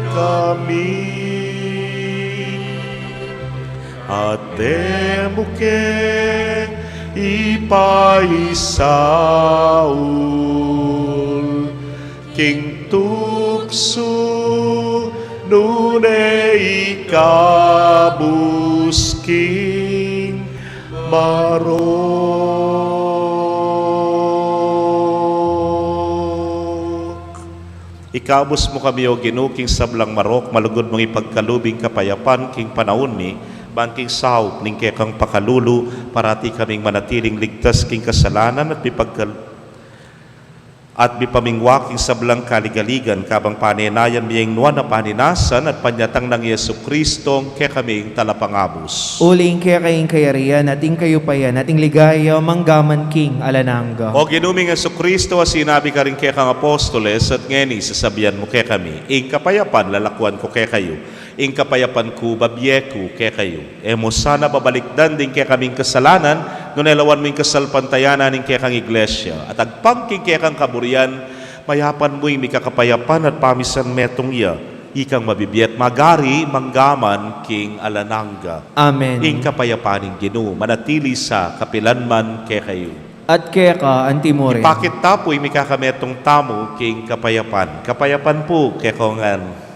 At e mu ke ipaisaul king tuksu, nune ikabus King marok. Ikabus mu kami, O Ginu, king sablang marok, malugud mung ipagkalub ing kapayapan king panaun mi, ban king saup ning kekang pakalulu, parati kaming manatiling ligtas king kasalanan at mipagkal-, at mipamingwa king sablang kaligaligan, kabang panenayan mi ing nuan a paninasan at panyatang nang Jesucristo, ing kekaming Talapangabus. Uling keka ing kayarian, at ing kayupayan, at ing ligaya, mangga man king alang angga. O Ginu ming Jesucristo, a sinabi karing kekang apostoles, at ngeni sasabian mu kekami, ing kapayapan lalakuan ku kekayu, ing kapayapan ku bibie ku kekayu. E mu sana babalikdan ding kekaming kasalanan, nune lawan mu ing kasalpantayanan ning kekang Iglesia, at agpang king kekang kaburian, mayapan mu ing mikakapayapan at pamisan metung ya, ikang mabibie at magari mangga man king alang angga. Amen. Ing kapayapan ning Ginu manatili sa kapilan man kekayu. At keka antimurin. Ipakit ta pu ing mikakametung tamu king kapayapan. Kapayapan pu kekongan.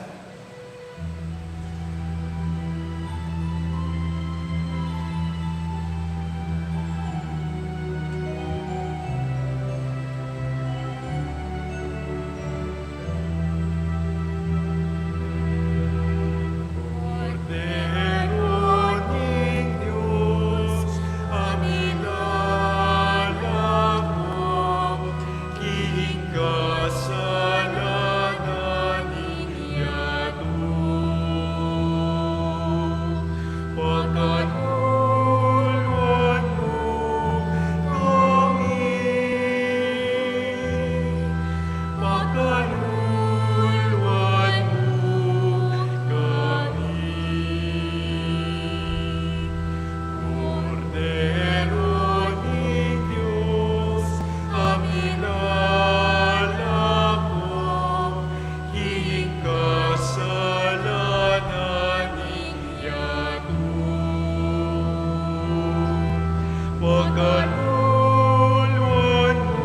Kordero ning Dios, a milalako king kasalanan ning yatu. Pakaluluan mu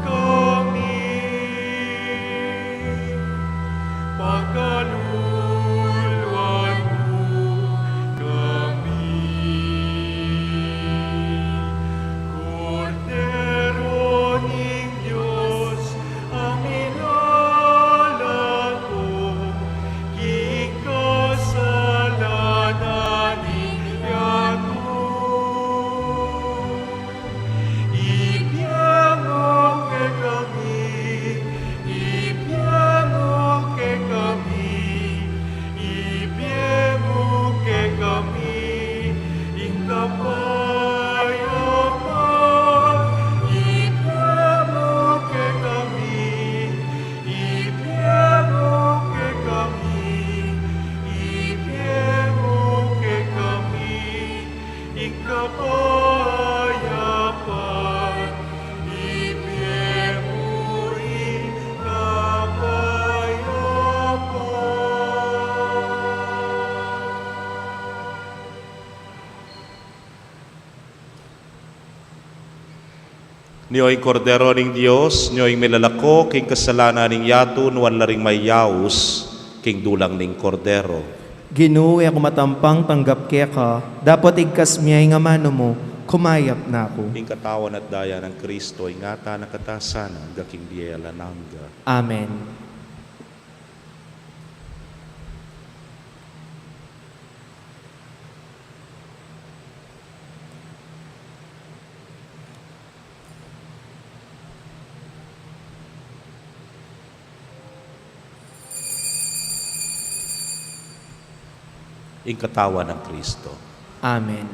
kami. Pakaluluan mu kami. Kordero ning Dios, a milalako king kasalanan ning yatu. Ibie mu kekami, ibie mu kekami, ibie mu kekami ing kapayapan. Ibie mu kekami, ibie mu kekami, ibie mu kekami ing kapayapan, ibie mu ing kapayapan. Nio ing Kordero ning Dios, nio ing milalako king kasalanan ning yatu, nuan la ring mayaus king dulang ning Kordero. Ginu, e ku matampang tanggap keka, dapot igkas mu ing amanu mu, kumayap na ku. Ing katawan at daya nang Kristo, ingatan na katamu sana, angga king bie alang angga. Amen. Ing katawan nang Kristo. Amen.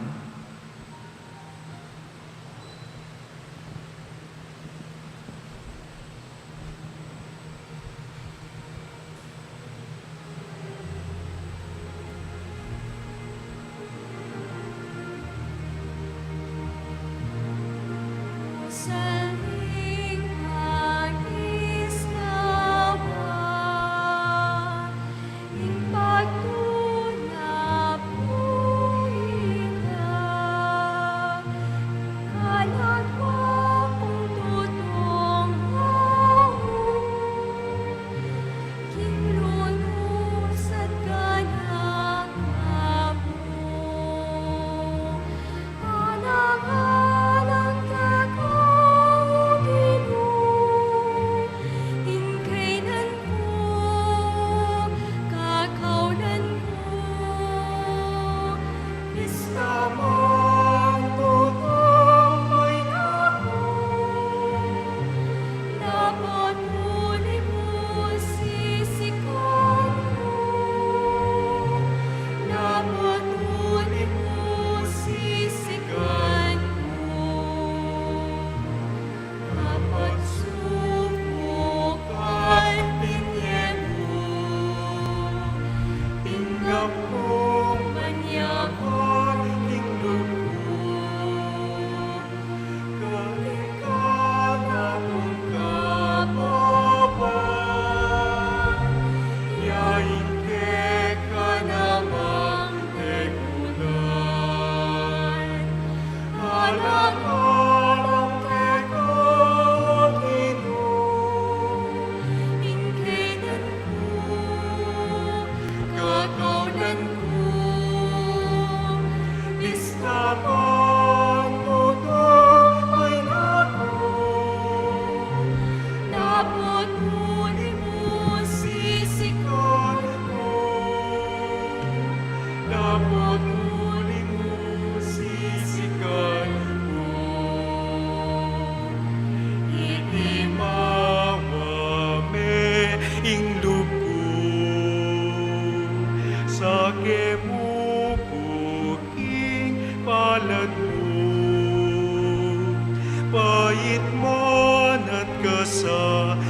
Pait man at kasakitan,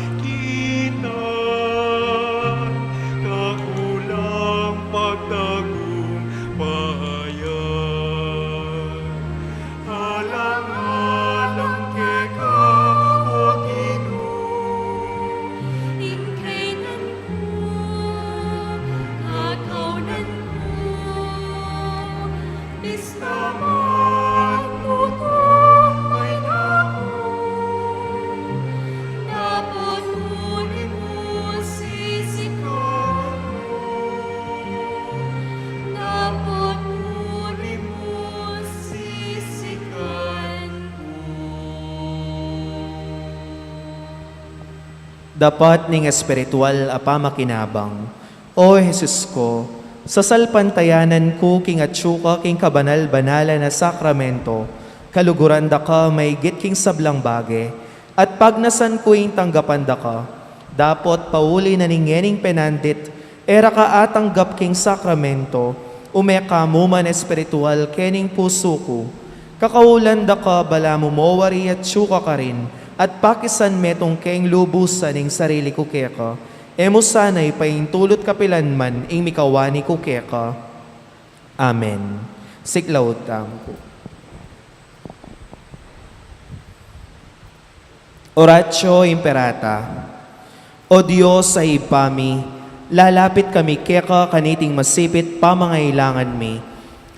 kakulang pagtagumpayan. Alang-alang keka, O Ginu, ing kainan ku, kakaunan ku, bista magtutumpay na ku, dapot uli mu sisikan ku, dapot uli mu sisikan ku. Dapat ning espiritual a pamakinabang. O Jesus ko, sasalpantayanan ku king atsu ka king kabanal-banalan a sakramento, kaluguran da ka maigit king sablang bage, at pagnasan ku ing tanggapan da ka. Dapot pauli na ning ngening penandit, e ra ka atanggap king sakramento, ume ka mu man espiritual kening pusu ku. Kakaulan da ka balamu mo wari atsu ka karin, at pakisan metung keng lubusan ing sarili ku keka. E mu sana ipaintulut kapilan man ing mikawani ku keka. Amen. Siklaud tamu pu. Oratio Imperata. O Dios a Ibpa mi, lalapit kami keka kaniting masipit pamangailangan mi.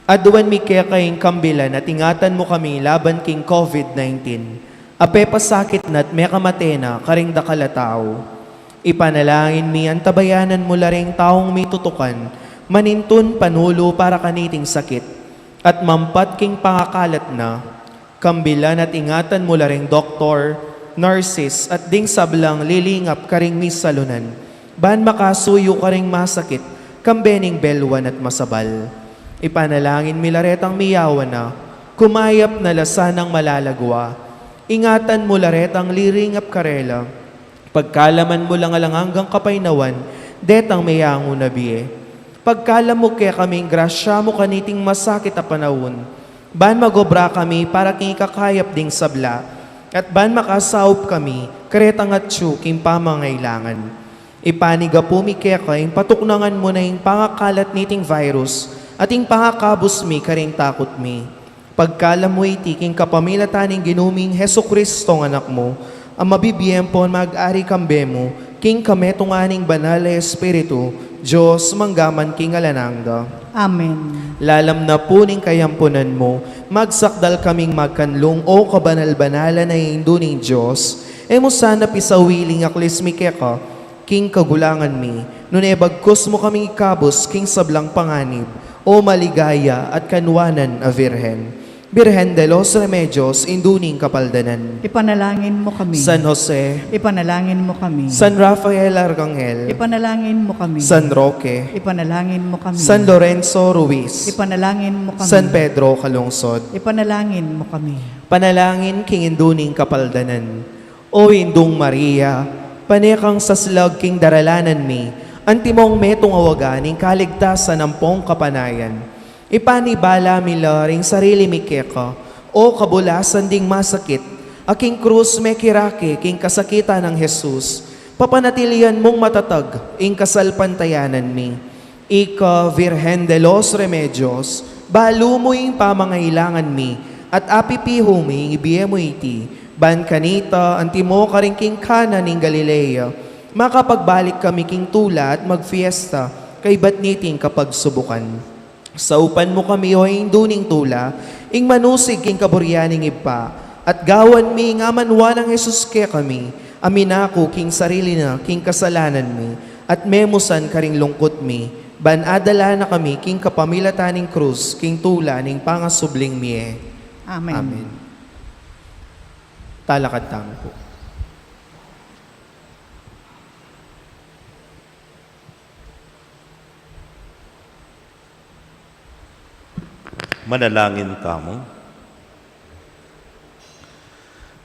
Aduan mi keka ing kambilan at ingatan mu kami laban king COVID nineteen, a pepasakit na at mekamate na karing dakal a tau. Ipanalangin mi antabayanan mu la ring taung mitutukan manintun panulu para kaniting sakit, at mampat king pangakalat na. Kambilan at ingatan mu la ring doktor, nurses, at ding sablang lilingap karing misalunan, ban makasuyu karing masakit, kambe ning belwan at masabal. Ipanalangin mi la retang miyawan na, kumayap na la sanang malalagwa. Ingatan mu la retang liringap karela. Pagkalaman mu lang alang anggang kapaynawan detang meyangu na bie. Pagkalam mu kekami ing grasya mu kaniting masakit a panaun, ban magobra kami para king ikakayap ding sabla, at ban makasaup kami karetang atsu king pamangailangan. Ipanigapu mi keka ing patuknangan mu na ing pangakalat niting virus, at ing pangakabus mi karing takut mi. Pagkalam mu iti king kapamilatan ning Ginu ming Jesucristo, Anak mu, a mabibie ampon mag-ari kambe mu, king kametungan ning Banal a Espiritu, Dios, mangga man king alang angga. Amen. Lalam na pu ning kayampunan mu, magsakdal kaming magkanlung, o kabanal-banalan a Indu ning Dios, e mu sana pisawili ing aklis mi keka, king kagulangan mi, nune bagkus mu kaming ikabus king sablang panganib, o maligaya at kanwanan a Virgen. Virgen de los Remedios, Indu ning Kapaldanan. Ipanalangin mu kami. San Jose. Ipanalangin mu kami. San Rafael Arcangel. Ipanalangin mu kami. San Roque. Ipanalangin mu kami. San Lorenzo Ruiz. Ipanalangin mu kami. San Pedro Calungsod. Ipanalangin mu kami. Panalangin king Indu ning Kapaldanan. O Indung Maria, pane kang saslag king daralanan mi, antimong metung a waga ning kaligtasan ampong kapanayan. Ipanibala mi la ring sarili mi keka, o kabulasan ding masakit, a king krus mekirake king kasakitan nang Jesus, papanatilian mung matatag ing kasalpantayanan mi. Ika, Virgen de los Remedios, balu mu ing pamangailangan mi, at apipihu mi ing ibie mu iti, ban kanita, antimo karing king Cana ning Galilea, makapagbalik kami king tula at magfiesta, kaybat niting kapagsubukan. Saupan mu kami, o Indu ning tula, ing manusig king kaburian ning Ibpa, at gawan mi ing amanwa nang Jesus kekami, a minaku king sarili na king kasalanan mi, at memusan karing lungkut mi, ban adala na kami king kapamilatan ning krus, king tula ning pangasubling mie. Amen. Amen. Talakad tamu pu. Manalangin tamu.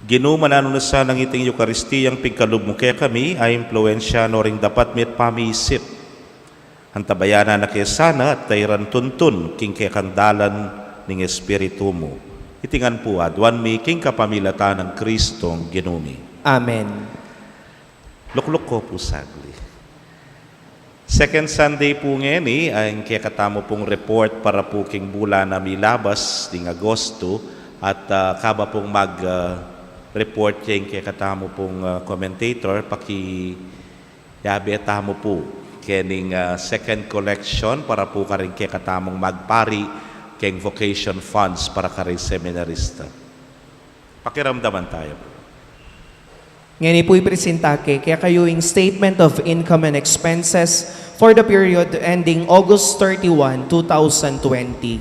Ginu, mananu na sanang iting Eukaristiyang pigkalub mu kekami, a impluensya no ring dapat mi at pamiisip. Antabayanan na ke sana at tairan tuntun king kekang dalan ning Espiritu mu. Iti ngan pu aduan mi king kapamilatan nang Kristong Ginu mi. Amen. Lukluk ko pu saglit. Second Sunday pu ngeni, ah, ing kekatamu pung report para pu king bulan a milabas ding Agosto, at, ah, kaba pung mag, ah, report ya ing kekatamu pung, ah, commentator, pakiyabe tamu pu kening, ah, second collection para pu karing kekatamung magpari keng vocation funds para karing seminarista. Pakiramdaman tamu pu. Ngeni pu ipresenta ke kekayu ing statement of income and expenses for the period ending August thirty-one, two thousand twenty.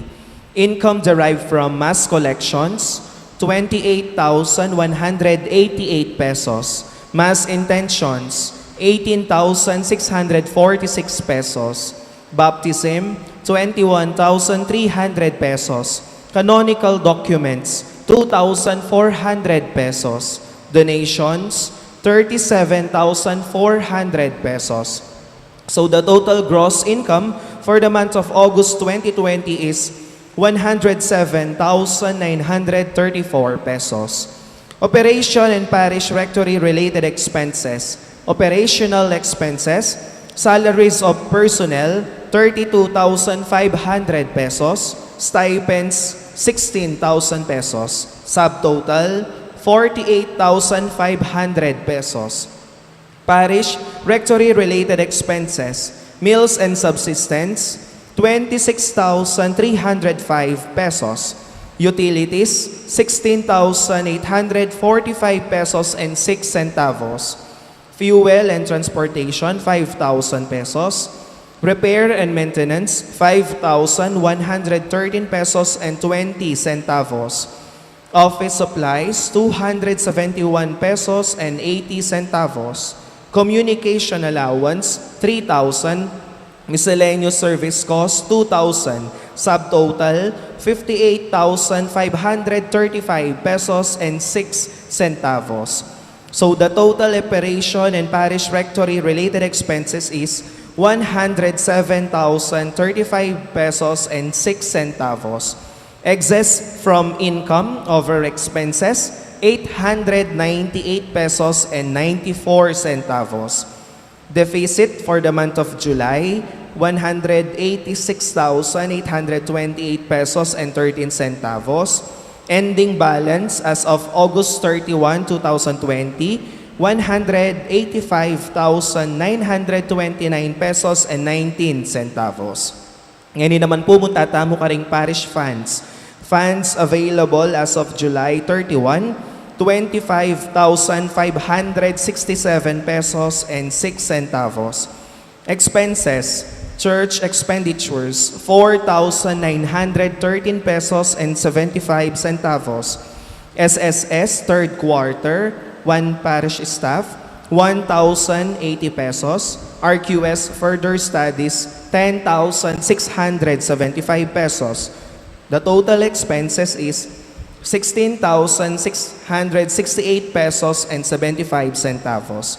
Income derived from mass collections, twenty-eight thousand one hundred eighty-eight pesos. Mass intentions, eighteen thousand six hundred forty-six pesos. Baptism, twenty-one thousand three hundred pesos. Canonical documents, two thousand four hundred pesos. Donations, thirty-seven thousand four hundred pesos. So the total gross income for the month of August twenty twenty is one hundred seven thousand nine hundred thirty-four pesos. Operation and parish rectory related expenses. Operational expenses, salaries of personnel, thirty-two thousand five hundred pesos, stipends, sixteen thousand pesos, subtotal, forty-eight thousand five hundred pesos. Parish rectory related expenses, meals and subsistence, twenty-six thousand three hundred five pesos. Utilities, sixteen thousand eight hundred forty-five pesos and six centavos. Fuel and transportation, five thousand pesos. Repair and maintenance, five thousand one hundred thirteen pesos and twenty centavos. Office supplies, two hundred seventy-one pesos and eighty centavos. Communication allowance, three thousand. Miscellaneous service cost, two thousand. Subtotal, fifty-eight thousand five hundred thirty-five pesos and six centavos. So the total operation and parish rectory related expenses is one hundred seven thousand thirty-five pesos and six centavos. Excess from income over expenses, eight hundred ninety-eight pesos and ninety-four centavos. Deficit for the month of July, one hundred eighty-six thousand eight hundred twenty-eight pesos and thirteen centavos. Ending balance as of August thirty-one, two thousand twenty, one hundred eighty-five thousand nine hundred twenty-nine pesos and nineteen centavos. Ngeni naman pu, munta tamu karing parish funds. Funds available as of July thirty-one, twenty-five thousand five hundred sixty-seven pesos and six centavos. Expenses, church expenditures, four thousand nine hundred thirteen pesos and seventy-five centavos. S S S third quarter, one parish staff, one thousand eighty pesos. R Q S further studies, ten thousand six hundred seventy-five pesos. The total expenses is sixteen thousand six hundred sixty-eight pesos and seventy-five centavos.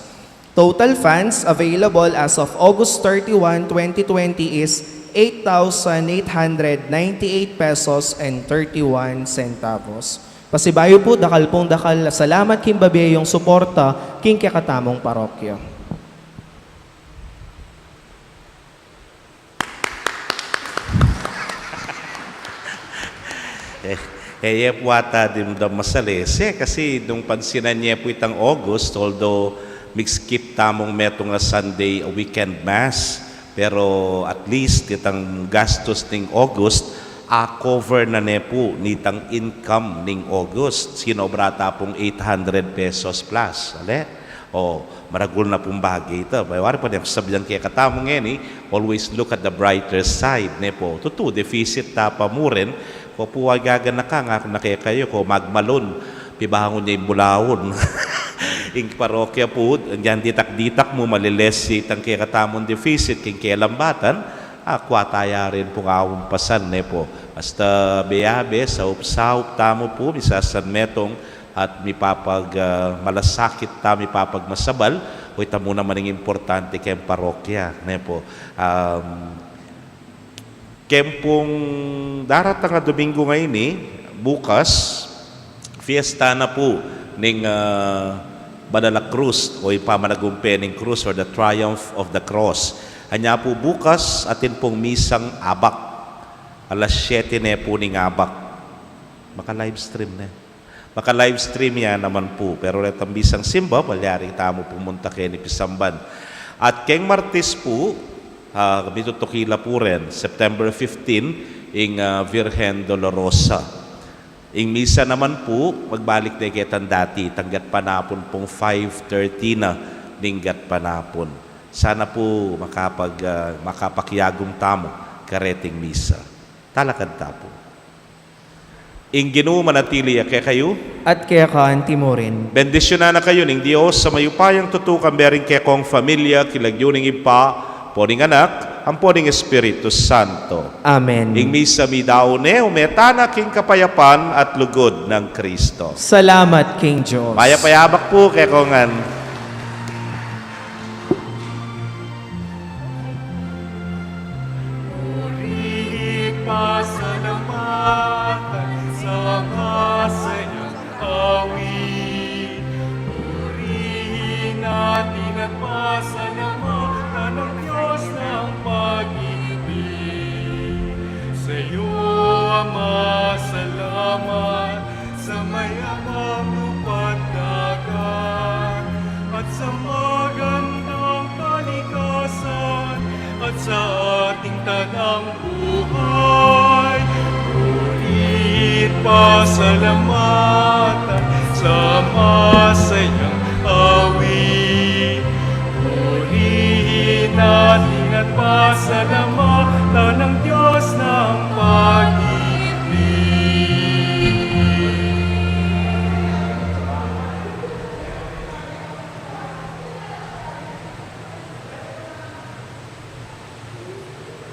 Total funds available as of August thirty-one, twenty twenty is eight thousand eight hundred ninety-eight pesos and thirty-one centavos. Pasibayu pu, dakal pung dakal a salamat king babie yung suporta king kekatamung parokya. Eh, eh, ye pu ata dimdam masalese, kasi nung pansinan ye pu itang August, although mig-skip tamung metung a Sunday weekend mass, pero at least itang gastus ning August, a-cover na ne pu nitang income ning August. Sinobra ta pung eight hundred pesos plus, ale? O, maragul na pung bage ita. Wari pa ne ku sabian kekatamu ngeni, always look at the brighter side, ne pu. Tutu, deficit ta pa mu rin. Ko pu, agaganaka nga ku na kekayu, ko magmalun, pibangun ne ing bulaun. Ing parokya pu, yan ditak-ditak mu, maliles itang kekatamung deficit king kelambatan, akwa ta ya rin pung aumpasan, ne pu. Basta beyabe, saup-saup tamu pu, misasanmetung, at mipapag, ah, malasakit ta, mipapagmasabal, o ita mu naman ing importante keng parokya, ne pu. Um, Keng pung daratang a Domingo ngeni, bukas, fiesta na pu ning, ah, Banal a Krus o Pamanagumpay ning Krus or the Triumph of the Cross. Anya pu bukas, atin pung misang abak. Alas siyete ne pu ning abak. Maka-livestream ne. Maka-livestream ya naman pu. Pero retang misang simba, malyari tamu pumunta keni pisamban. At keng Martes pu, ah, mitutuki la pu ren, September fifteen, ing, ah, Virgen Dolorosa. Ing misa naman pu, magbalik de ketang dati, tanggat panapun pung five thirty na ning gatpanapun. Sana pu makapag-, ah, makapakiagum tamu kareting misa. Talakad ta pu. Ing Ginu manatili ya kekayu. At keka anti mu rin. Bendisyunan na kayu ning Dios a mayupayang tutu, kambe ring kekong familia, king lagyu ning Ibpa, ampo ning Anak, ampo ning Espiritu Santo. Amen. Ing misa midaun ne, ume tana king kapayapan at lugud nang Kristo. Salamat king Dios. Mayap a abak pu kekongan. Purihin, pasalamatan sa masayang awit. Purihin natin at pasalamatan ang Diyos ng pag-ibig. Sa iyo, Ama, salamat sa mayamang lupa't dagat, at sa magandang kalikasan, at sa ating tanang buhay. Purihin, pasalamatan sa masayang awit. Purihin natin at pasalamatan